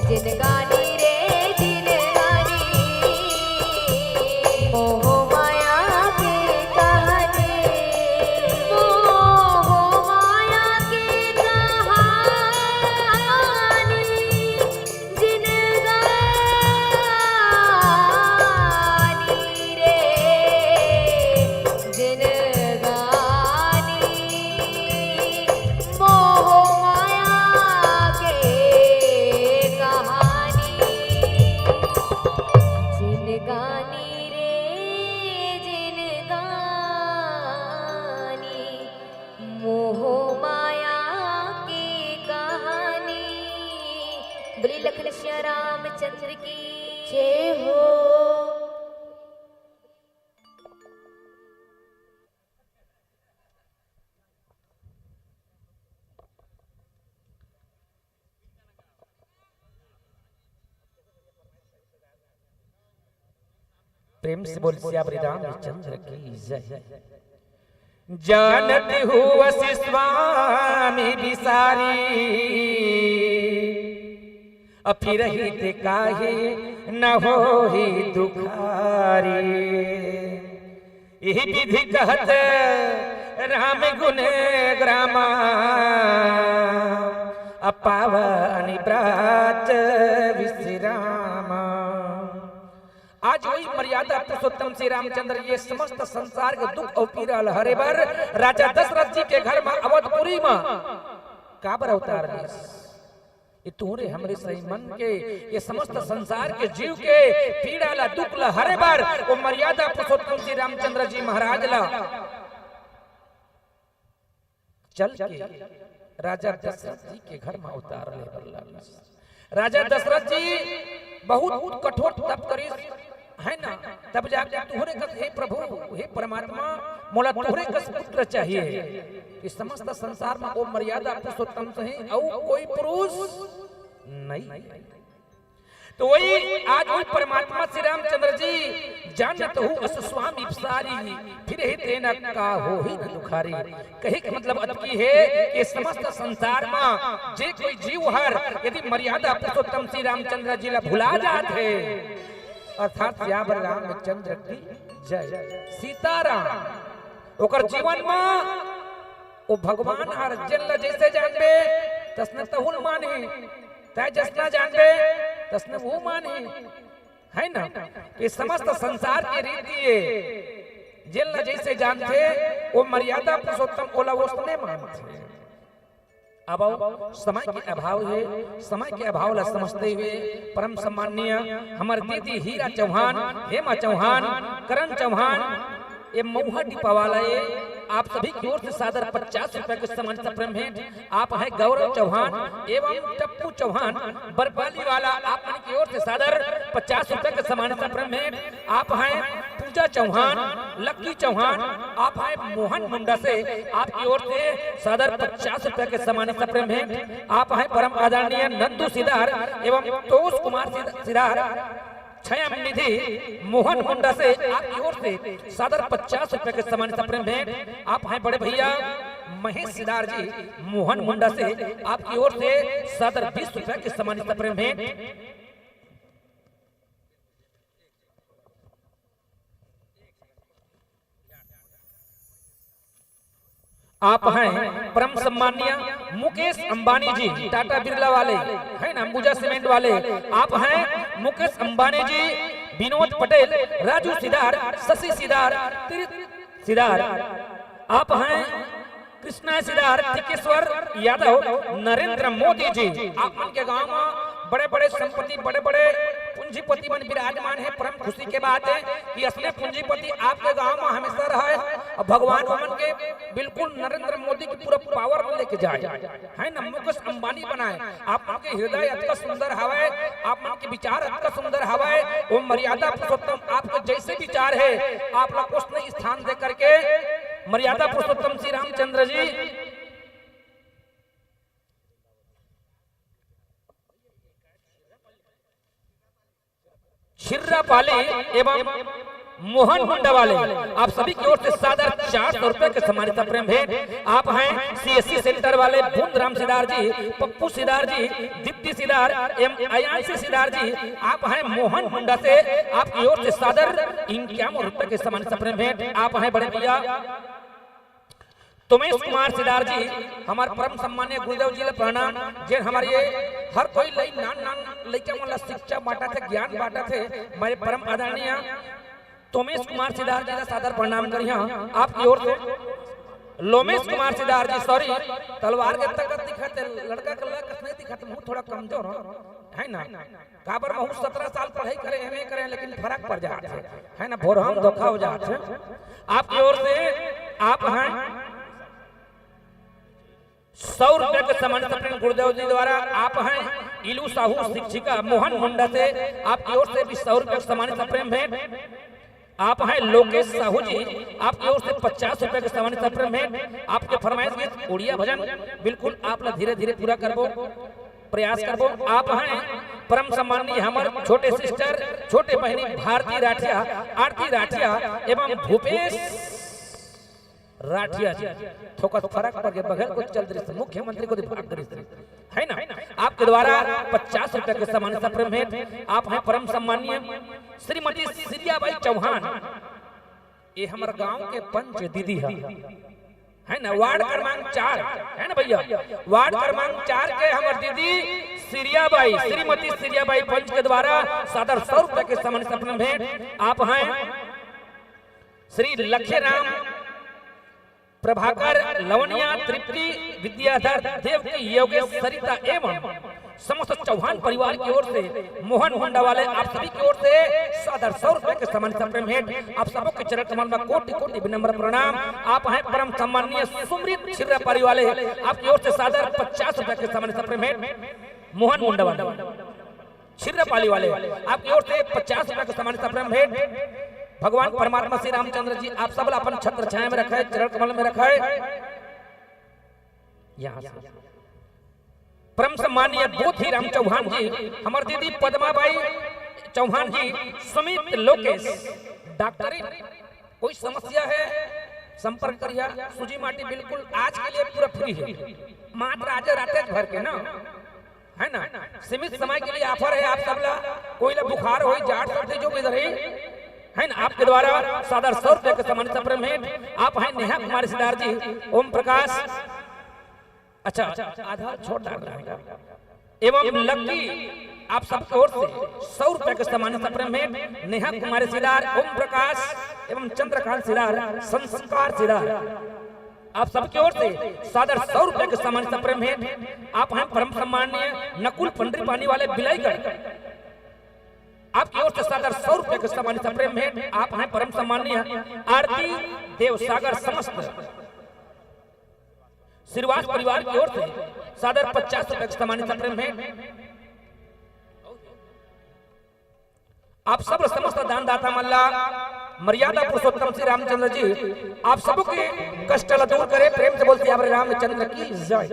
जिनगानी रे जिनगानी, मोह माया के कहानी, मोह माया के कहानी, जिनगानी रे जिनगानी। मोह माया के कहानी, जिनगानी रे जिनगानी, मोह माया के कहानी। बोलिए लखन सिया रामचंद्र की जय हो। प्रेम से बोल सियावरी रामचंद्र की जय। जानत हुआ से स्वामी बिसारी, अपिरहित काहे न होही दुखारी। यही विधि कहत राम गुण ग्रामा, अपावन ब्राच विश्रामा। आज वही मर्यादा पुरुषोत्तम श्री रामचंद्र ये समस्त संसार के दुख अउ पीड़ा ल हरे बर राजा दशरथ जी के घर म अवधपुरी म काबर अवतार लिस? ये तोरे हमरे सही मन के, ये समस्त संसार के जीव के पीड़ा ला, दुख ला हरे बर वो मर्यादा पुरुषोत्तम श्री रामचंद्र जी महाराज ला चल के राजा दशरथ जी के घर म अवतार ले बर लागिस। राजा दशरथ जी बहुत कठोर तप करिस, है ना? तब जाके तुहरे कस, हे प्रभु, हे परमात्मा, मोला तुहरे कस पुत्र चाहिए। कि समस्त संसार म वो मर्यादा पुरुषोत्तम सही अउ कोई पुरुष नहीं। तो वही आज वही परमात्मा श्री रामचंद्र जी जानत हूँ अस स्वामी सारी, फिर ही तेना का हो ही न दुखारी। कहे के मतलब अतकी है कि समस्त संसार म जे कोई जीव हर यदि मर्यादा पुरुषोत्तम श्री रामचंद्र जी ला भुला जात है, अर्थात सियावर रामचंद्र की जय, सीताराम, ओकर जीवन म वो भगवान हर जेन ला जैसे जानबे तसने तहुल मानही, तै जसना जानबे तसने वो मानही, है ना? ये समस्त संसार के रीति ये, जेन ला जैसे जानथे वो मर्यादा पुरुषोत्तम ओला ओसने मानथे। अब समय के अभाव है, समय के अभाव ला समझते हुए परम सम्माननीय हमर दीदी हीरा चौहान, हेमा चौहान, करण चौहान, ये मऊहा डिपा वाला ये, आप सभी की ओर से सादर पचास रुपए के सम्मानित प्रेम भेंट। आप हैं गौरव चौहान एवं टप्पू चौहान बरपाली वाला, आप मन की ओर से सादर पचास रुपए के सम्मानित प्रेम भेंट। आप हैं पूजा चौहान, लक्की चौहान, आप हैं मोहन मुंडा से, आपकी ओर से सादर पचास रुपए के सम्मानित प्रेम भेंट। आप हैं परम आदरणीय नंदू सिदार एवं तोष कुमार सिद-, सिदार, छयम निधि मोहन मुंडा से आपकी ओर से सादर पचास रुपए के सम्मानित प्रेम भेंट। आप हैं बड़े भैया महेश सिदार जी मोहन मुंडा से, आपकी ओर से सादर बीस रुपए के सम्मानित प्रेम भेंट। आप हैं परम सम्माननीय मुकेश अंबानी जी, टाटा बिरला वाले, है ना, अंबुजा सीमेंट वाले। आप हैं मुकेश अंबानी जी, विनोद पटेल, राजू सिदार, शशि सिदार, तीर्थ सिदार। आप हैं कृष्णा सिदार, टिकेश्वर यादव, नरेंद्र मोदी जी। आप मन के गांव में बड़े-बड़े संपत्ति, बड़े-बड़े पूंजीपति मन विराजमान है। परम खुशी के बात है कि असने पूंजीपति आपके गांव में हमेशा रहे और भगवान ओमन के बिल्कुल नरेंद्र मोदी की पूरा पावर में लेके जाए, है ना, मुकेश अंबानी बनाए। आप मन के हृदय अतका सुंदर हवय, आप मन के विचार अतका सुंदर हवय, वो मर्यादा पुरुषोत्तम आपके जैसे विचार है, आप लोग उसने स्थान दे करके मर्यादा पुरुषोत्तम श्री रामचंद्र जी छिर्रापाली एवं मोहन मुंडा वाले, आप सभी की ओर से सादर चार सौ रुपए के सम्मानित प्रेम भेंट। आप हैं सीएससी सेंटर वाले बूंद राम सिदार जी, पप्पू सिदार जी, दीप्ति सिदार एवं अयांशी सिदार जी। आप हैं मोहन मुंडा से, आपकी ओर से सादर इक्यावन रुपए के सम्मानित प्रेम भेंट। आप हैं बड़े भैया तोमेश कुमार सिदार जी, हमार परम सम्मानीय गुरुदेव जी ला प्रणाम, जे हमारे ये हर कोई लई नान नान लइका मन ला शिक्षा बांटत हे, ज्ञान बांटत हे। हमारे परम आदरणीय तोमेश कुमार सिदार जी ला सादर प्रणाम करिहा आपकी ओर से। लोमेश कुमार सिदार जी, सॉरी, तलवार के ताकत दिखत हे, लड़का के लकस नहीं दिखत, मुंह थोड़ा कमजोर हो, है ना? काबर महू सत्रह साल पढ़ाई करे, एमए करे, लेकिन फर्क पड़ जात हे, है ना? भोरहन धोखा हो जात हे। आपकी ओर से आप हैं सौ रुपए के सम्मानित प्रेम गुरुदेव जी द्वारा। आप हैं इलू साहू शिक्षिका मोहन मुंडा से, आपकी ओर से भी सौ रुपए के सम्मानित प्रेम भेंट। आप हैं लोकेश साहू जी, आपकी ओर से पचास रुपए के सम्मानित प्रेम भेंट। आपके फरमाइश गीत उड़िया भजन बिल्कुल आप ला धीरे धीरे पूरा करबो, प्रयास करबो। आप हैं परम सम्माननीय हमर छोटे सिस्टर, छोटे बहनी भारती राठिया, आरती राठिया एवं भूपेश राठिया जी। थोकस फरक पड़ गया, बगैर कुछ चल रही, मुख्यमंत्री को दिमाग करी, है ना? आपके द्वारा पचास रुपए के सम्मानित प्रेम भेंट। आप हैं परम सम्माननीय श्रीमती सिरियाबाई चौहान, ये हमर गांव के पंच दीदी है, है ना, वार्ड क्रमांक चार, है ना भैया, वार्ड क्रमांक चार के हमर दीदी सिरिया बाई, श्रीमती सिरिया बाई पंच के द्वारा सादर सौ रुपए के सम्मान सप्रेम भेंट। आप हैं श्री लखेराम प्रभाकर लवनिया तृप्ति विद्याधर देव के योगेश सरिता एवं समस्त चौहान परिवार की ओर से, मोहन मुंडा वाले आप सभी की ओर से सादर सौ रुपए के सम्मान सप्रेम भेंट। आप सबों के चरण कमल में कोटि कोटि विनम्र प्रणाम। आप हैं परम सम्माननीय सुमृत छिर्रा पाली वाले, आपकी ओर से सादर पचास रुपए के सम्मान सप्रेम भेंट। मोहन मुंडा वाले, छिर्रा पाली वाले, आपकी ओर से पचास रुपए के सम्मान सप्रेम भेंट। भगवान परमात्मा श्री रामचंद्र जी आप सब ला अपन छत्र छाया में रखे, चरण कमल में रखे। यहाँ से परम सम्मानीय बोधि राम चौहान जी, हमर दीदी पद्मा बाई चौहान जी, सुमित लोकेश, डॉक्टरी, कोई समस्या है, संपर्क करिया। सूजी माटी बिल्कुल आज के लिए पूरा फ्री है, मात्र आज रात भर के ना, है ना, सीमित समय के लिए ऑफर है आप सब ला। कोई ला बुखार हो, जाड़ सर्दी जो भी रही, है ना, आपके द्वारा सादर सौ रुपए के सम्मान सप्रेम भेंट। आप हैं नेहा कुमारी सिदार जी, ओम प्रकाश, अच्छा, आधा छोड़ डाल रहा है। एवं लक्की, आप सबके ओर से सौ रुपए के सम्मान सप्रेम भेंट। नेहा कुमारी सिदार, ओम प्रकाश एवं चंद्रकांत सिदार, संस्कार सिदार, आप सबके ओर से सादर सौ रुपए के सम्मान सप्रेम भेंट। आप हैं परम सम्माननीय नकुल पंडरी पानी वाले बिलाईगढ़, आपकी ओर से सादर सौ रुपए के सम्मान सप्रेम भेंट। आप हैं परम सम्माननीय आरती देवसागर समस्त श्रीवास परिवार की ओर से सादर पचास रुपए के सम्मान सप्रेम भेंट। आप सब समस्त दानदाता मन ला मर्यादा पुरुषोत्तम श्री रामचंद्र जी आप सबके कष्ट ला दूर करे। प्रेम से बोलते हैं रामचंद्र की जय।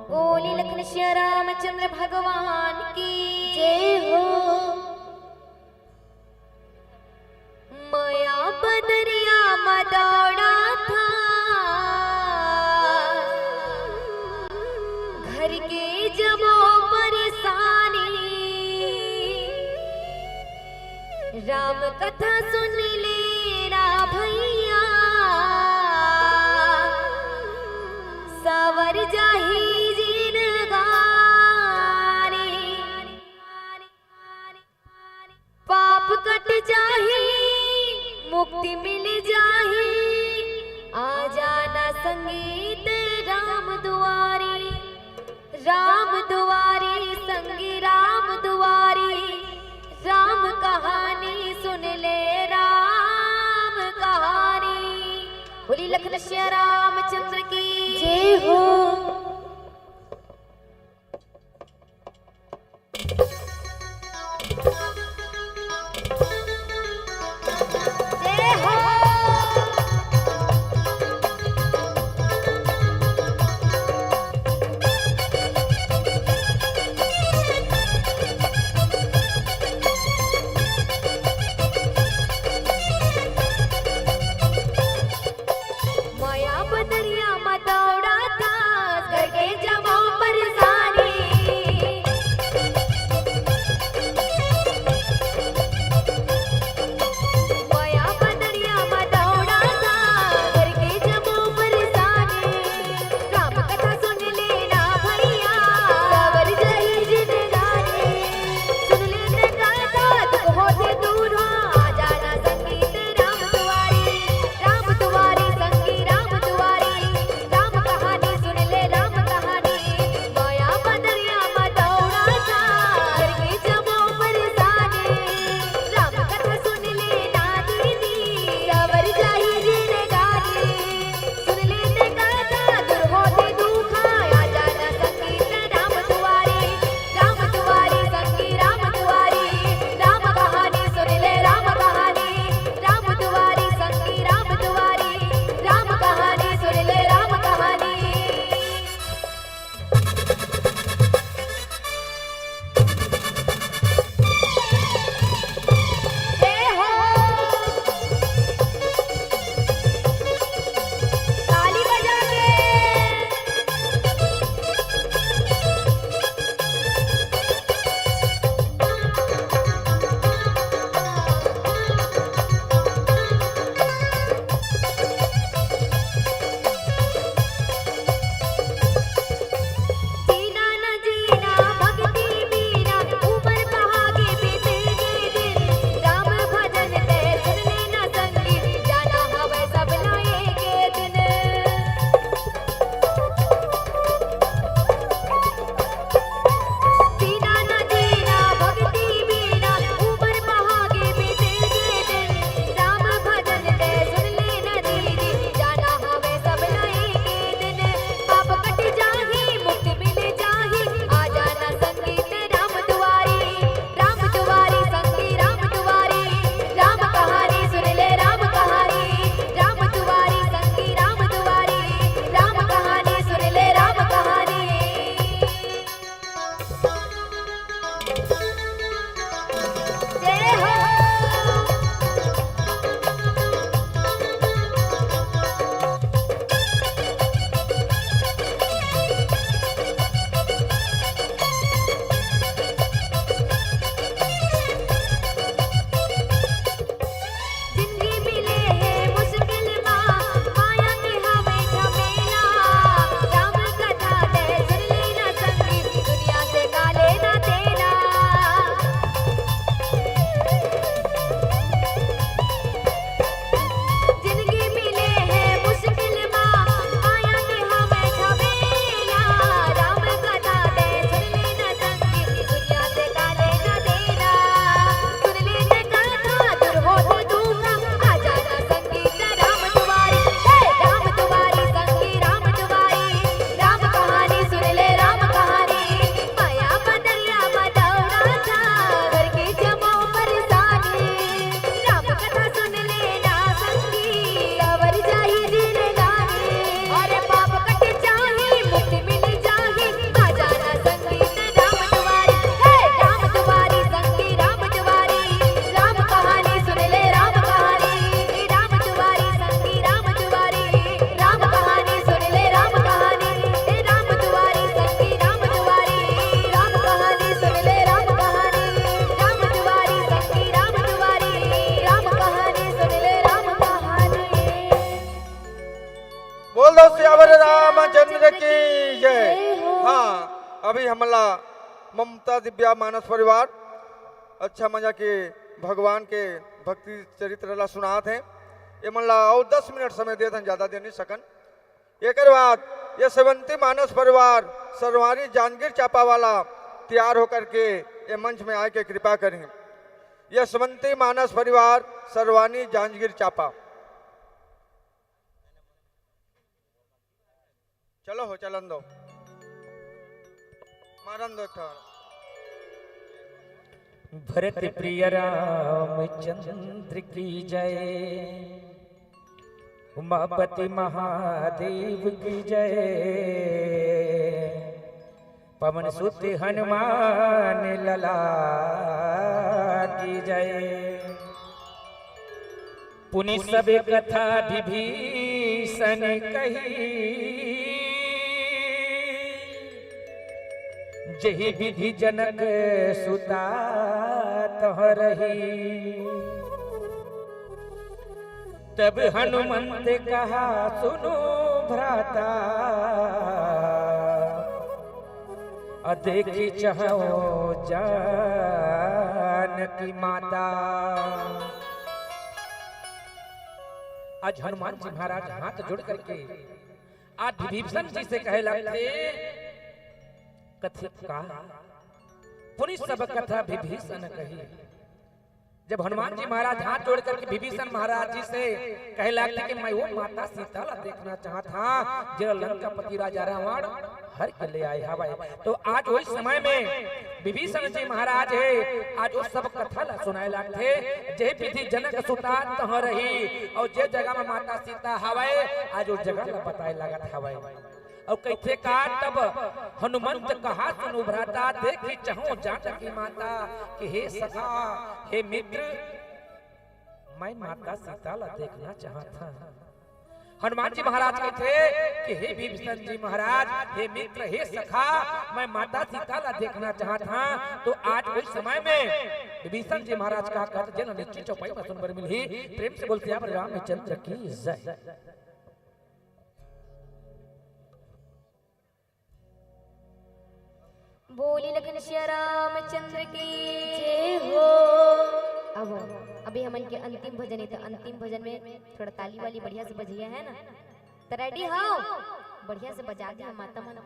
बोली लखन सिया रामचंद्र भगवान की जय हो। मया बदरिया म दौड़ा था, घर के जबो परेशानी। राम कथा सुन ले रा भैया, सावर जाही जिनगानी। पाप कट जाही, मुक्ति मिल जाही, आ जाना संगीत राम दुआरी। राम दुआरी संगी राम दुआरी, राम कहानी सुन ले राम कहानी। बोली लखन सिया रामचंद्र की जय हो। मया अभी हमला ममता दिव्या मानस परिवार अच्छा मजा के भगवान के भक्ति चरित्र ला सुनात हे। एमन ला अउ दस मिनट समय देत हन, ज्यादा दे नहीं सकन। एकर बाद यशवंती मानस परिवार सरवानी जांजगीर चांपा वाला तैयार होकर के ये मंच में आए के कृपा करें। यशवंती मानस परिवार सरवानी जांजगीर चांपा। चलो हो, चलन दो, मारन दो एक ठो। भरत प्रिय रामचंद्र की जय, उमापति महादेव की जय, पवन सुत हनुमान लला की जय। पुनि सब कथा विभीषण कही, जेहि विधि जनक सुता तह रही। तब हनुमंत कहा सुनो भ्राता, अ देखि चहउ जानकी माता। आज हनुमान जी महाराज हाथ जोड़ करके आज विभीषण जी से कहे लगथे, कथे का? पुनि सब कथा विभीषण कही। जब हनुमान जी महाराज हाथ जोड़ करके विभीषण महाराज जी से कहे लगथे कि मैं वो माता सीता ला देखना चाहत हंव, जेला लंकापति राजा रावण हर के ले आए हवय, तो आज वही समय में विभीषण जी महाराज हे, आज वो सब कथा ला सुनाए लगथे, जे विधि जनक सुता तह रही, अउ जे जगह में माता सीता हवय, आज वो जगह ला बताए लगत हवय। अउ कहिथे का, तब हनुमंत कहा सुनो भ्राता, देखि चहउ जानकी माता, कि हे सखा, हे मित्र, मैं माता सीता ला देखना चाहत हंव। हनुमान जी महाराज कहिथे कि हे विभीषण जी महाराज, हे मित्र, हे सखा, मैं माता सीता ला देखना चाहत हंव। तो आज उही समय में विभीषण जी महाराज का कहत, जेन निश्चित चौपाई में सुने बर मिलही। प्रेम से बोल सियावर रामचंद्र की जय। बोली लखन सिया रामचंद्र की जय हो। अब अभी हमन के अंतिम भजन हे, तो अंतिम भजन में थोड़ा ताली वाली बढ़िया से बजइया, है ना? तो रेडी हो? बढ़िया से बजा दिया माता मन।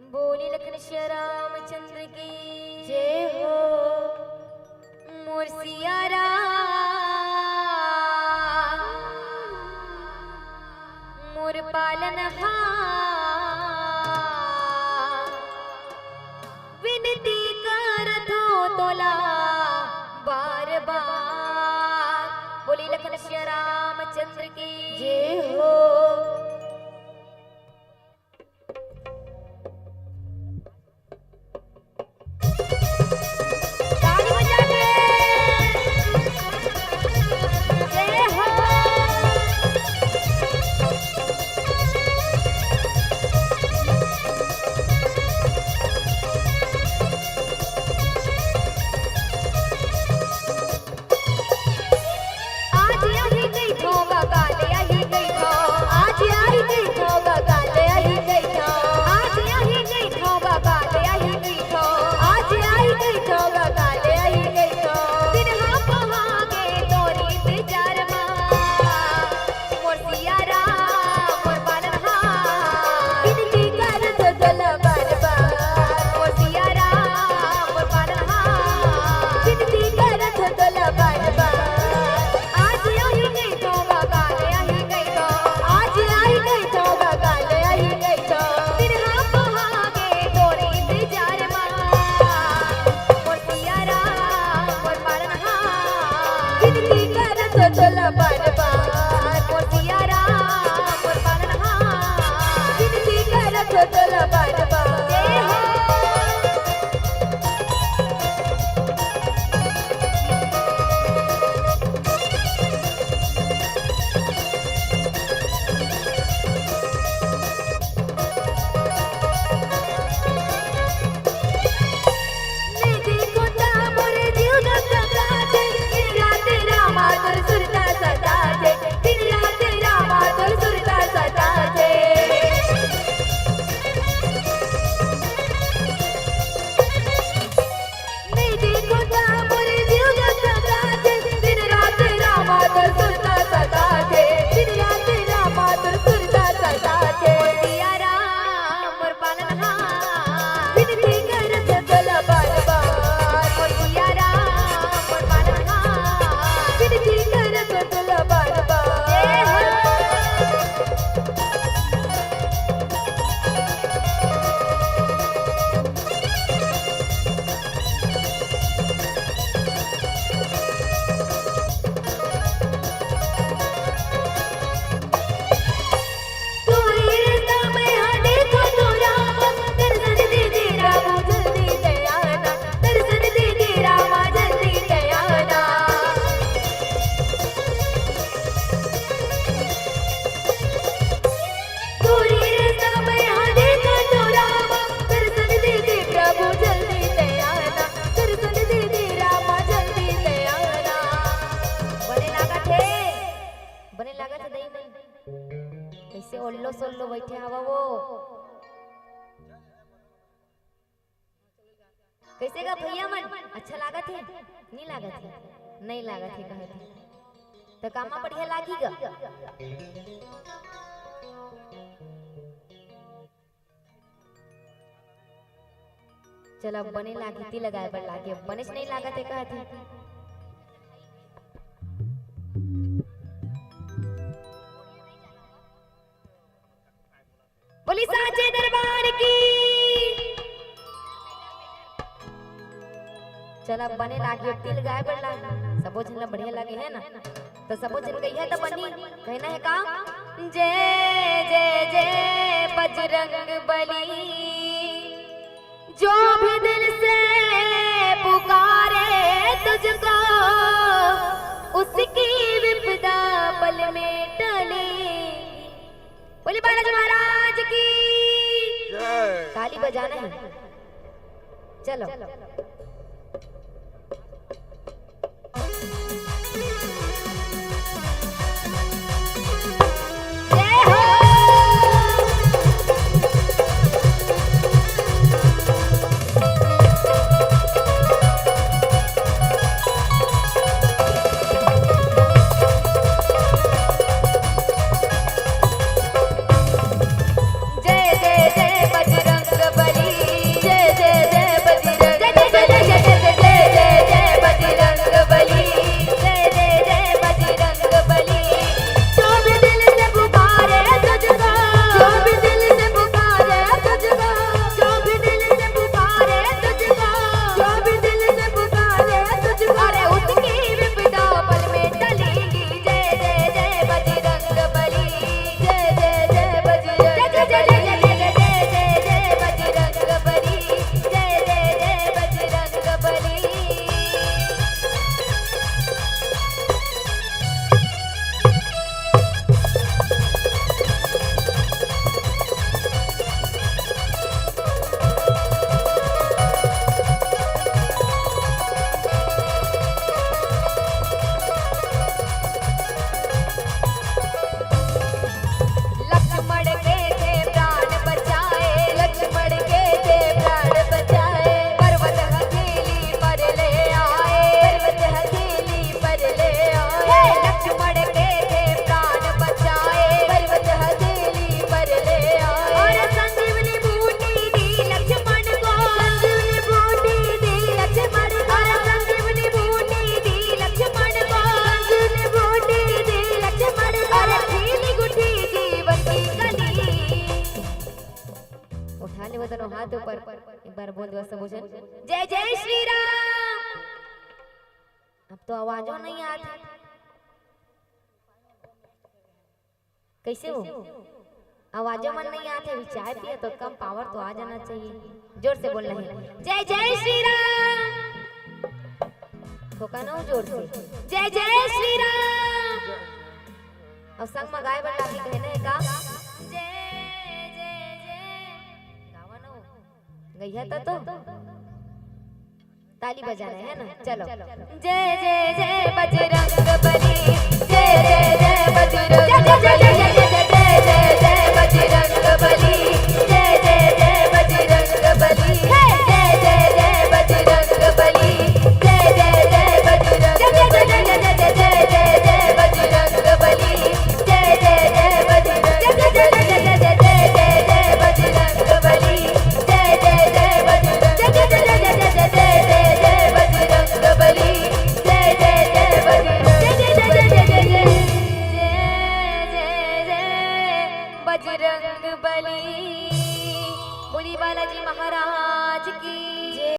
बोली लखन सिया रामचंद्र की जय हो। मोर सिया राम, मोर पालनहार, विनती करथों तोला बार बार। बोली लखन सिया रामचंद्र की जय हो। ताली बजा के जय हो। आज यही कहिथों, काल यही कहिथों। कइसे ओल्लो सोल्लो बइठे हवा वो। कइसे गा भइया मन, अच्छा लागत हे? नइ लागत हे? नइ लागत हे कहत हे। त कामा बढ़िया लागी गा? चल, अब बने लागी, ती लगाए बर लागी, अब बनेच नइ लागत हे कहत हे। बोली साचे दरबार की। चल, अब बने लागी, अब ती लगाए बर लागी, सबो झन ला बढ़िया लागे हे ना? त सबो झन कहिया त बनी, कहना हे का? जय जय जय बजरंग बली, जो भी दिल से पुकारे तुझको, उसकी विपदा पल में टले। बोली बालाजी महाराज की। जय। ताली बजाना हे। चलो। जय हो। जय जय जय बजरंग बली, जय जय जय बजरंग बली, जय जय जय बजरंग बली, जय जय जय बजरंग बली। जो भी दिल से पुकारे तुझको, जो भी दिल से पुकारे तुझको, जो भी दिल से पुकारे तुझको, जो भी दिल से पुकारे तुझको, अरे उसकी विपदा पल में टलेगी। जय जय जय बजरंग बली, जय जय जय बजरंग बली, जय जय जय बजरंग बली, जय जय जय बजरंग बली। लक्ष्मण के थे प्राण बचाए, लक्ष्मण के थे प्राण बचाए। पर्वत हथेली पर ले आए, पर्वत हथेली पर ले आए। हे लक्ष्मण के थे प्राण बचाए, पर्वत हथेली पर ले आए। और संजीवनी बूटी दी लक्ष्मण को, संजीवनी बूटी दी लक्ष्मण को, और संजीवनी बूटी दी लक्ष्मण को, संजीवनी बूटी दी लक्ष्मण को। और खिली गुठी जीवन की कली। उठा ले वो दोनों हाथ ऊपर, एक बार बोल दो सबो झन, जय जय श्री राम। अब तो आवाजो नइ आत हे। कइसे हो? आवाजो मन नइ आत हे, अभी चाय पिए तो कम पावर तो आ जाना चाहिए। जोर से बोलना हे, जय जय श्री राम। थोका न हो जोर से, जय जय श्री राम। अउ संग म गाए बर लागी, कहना हे का? जय जय जय। गावा न हो। गइया त तो ताली बजाना हे ना, चलो। जय जय जय बजरंग बली, जय जय जय बजरंग बली।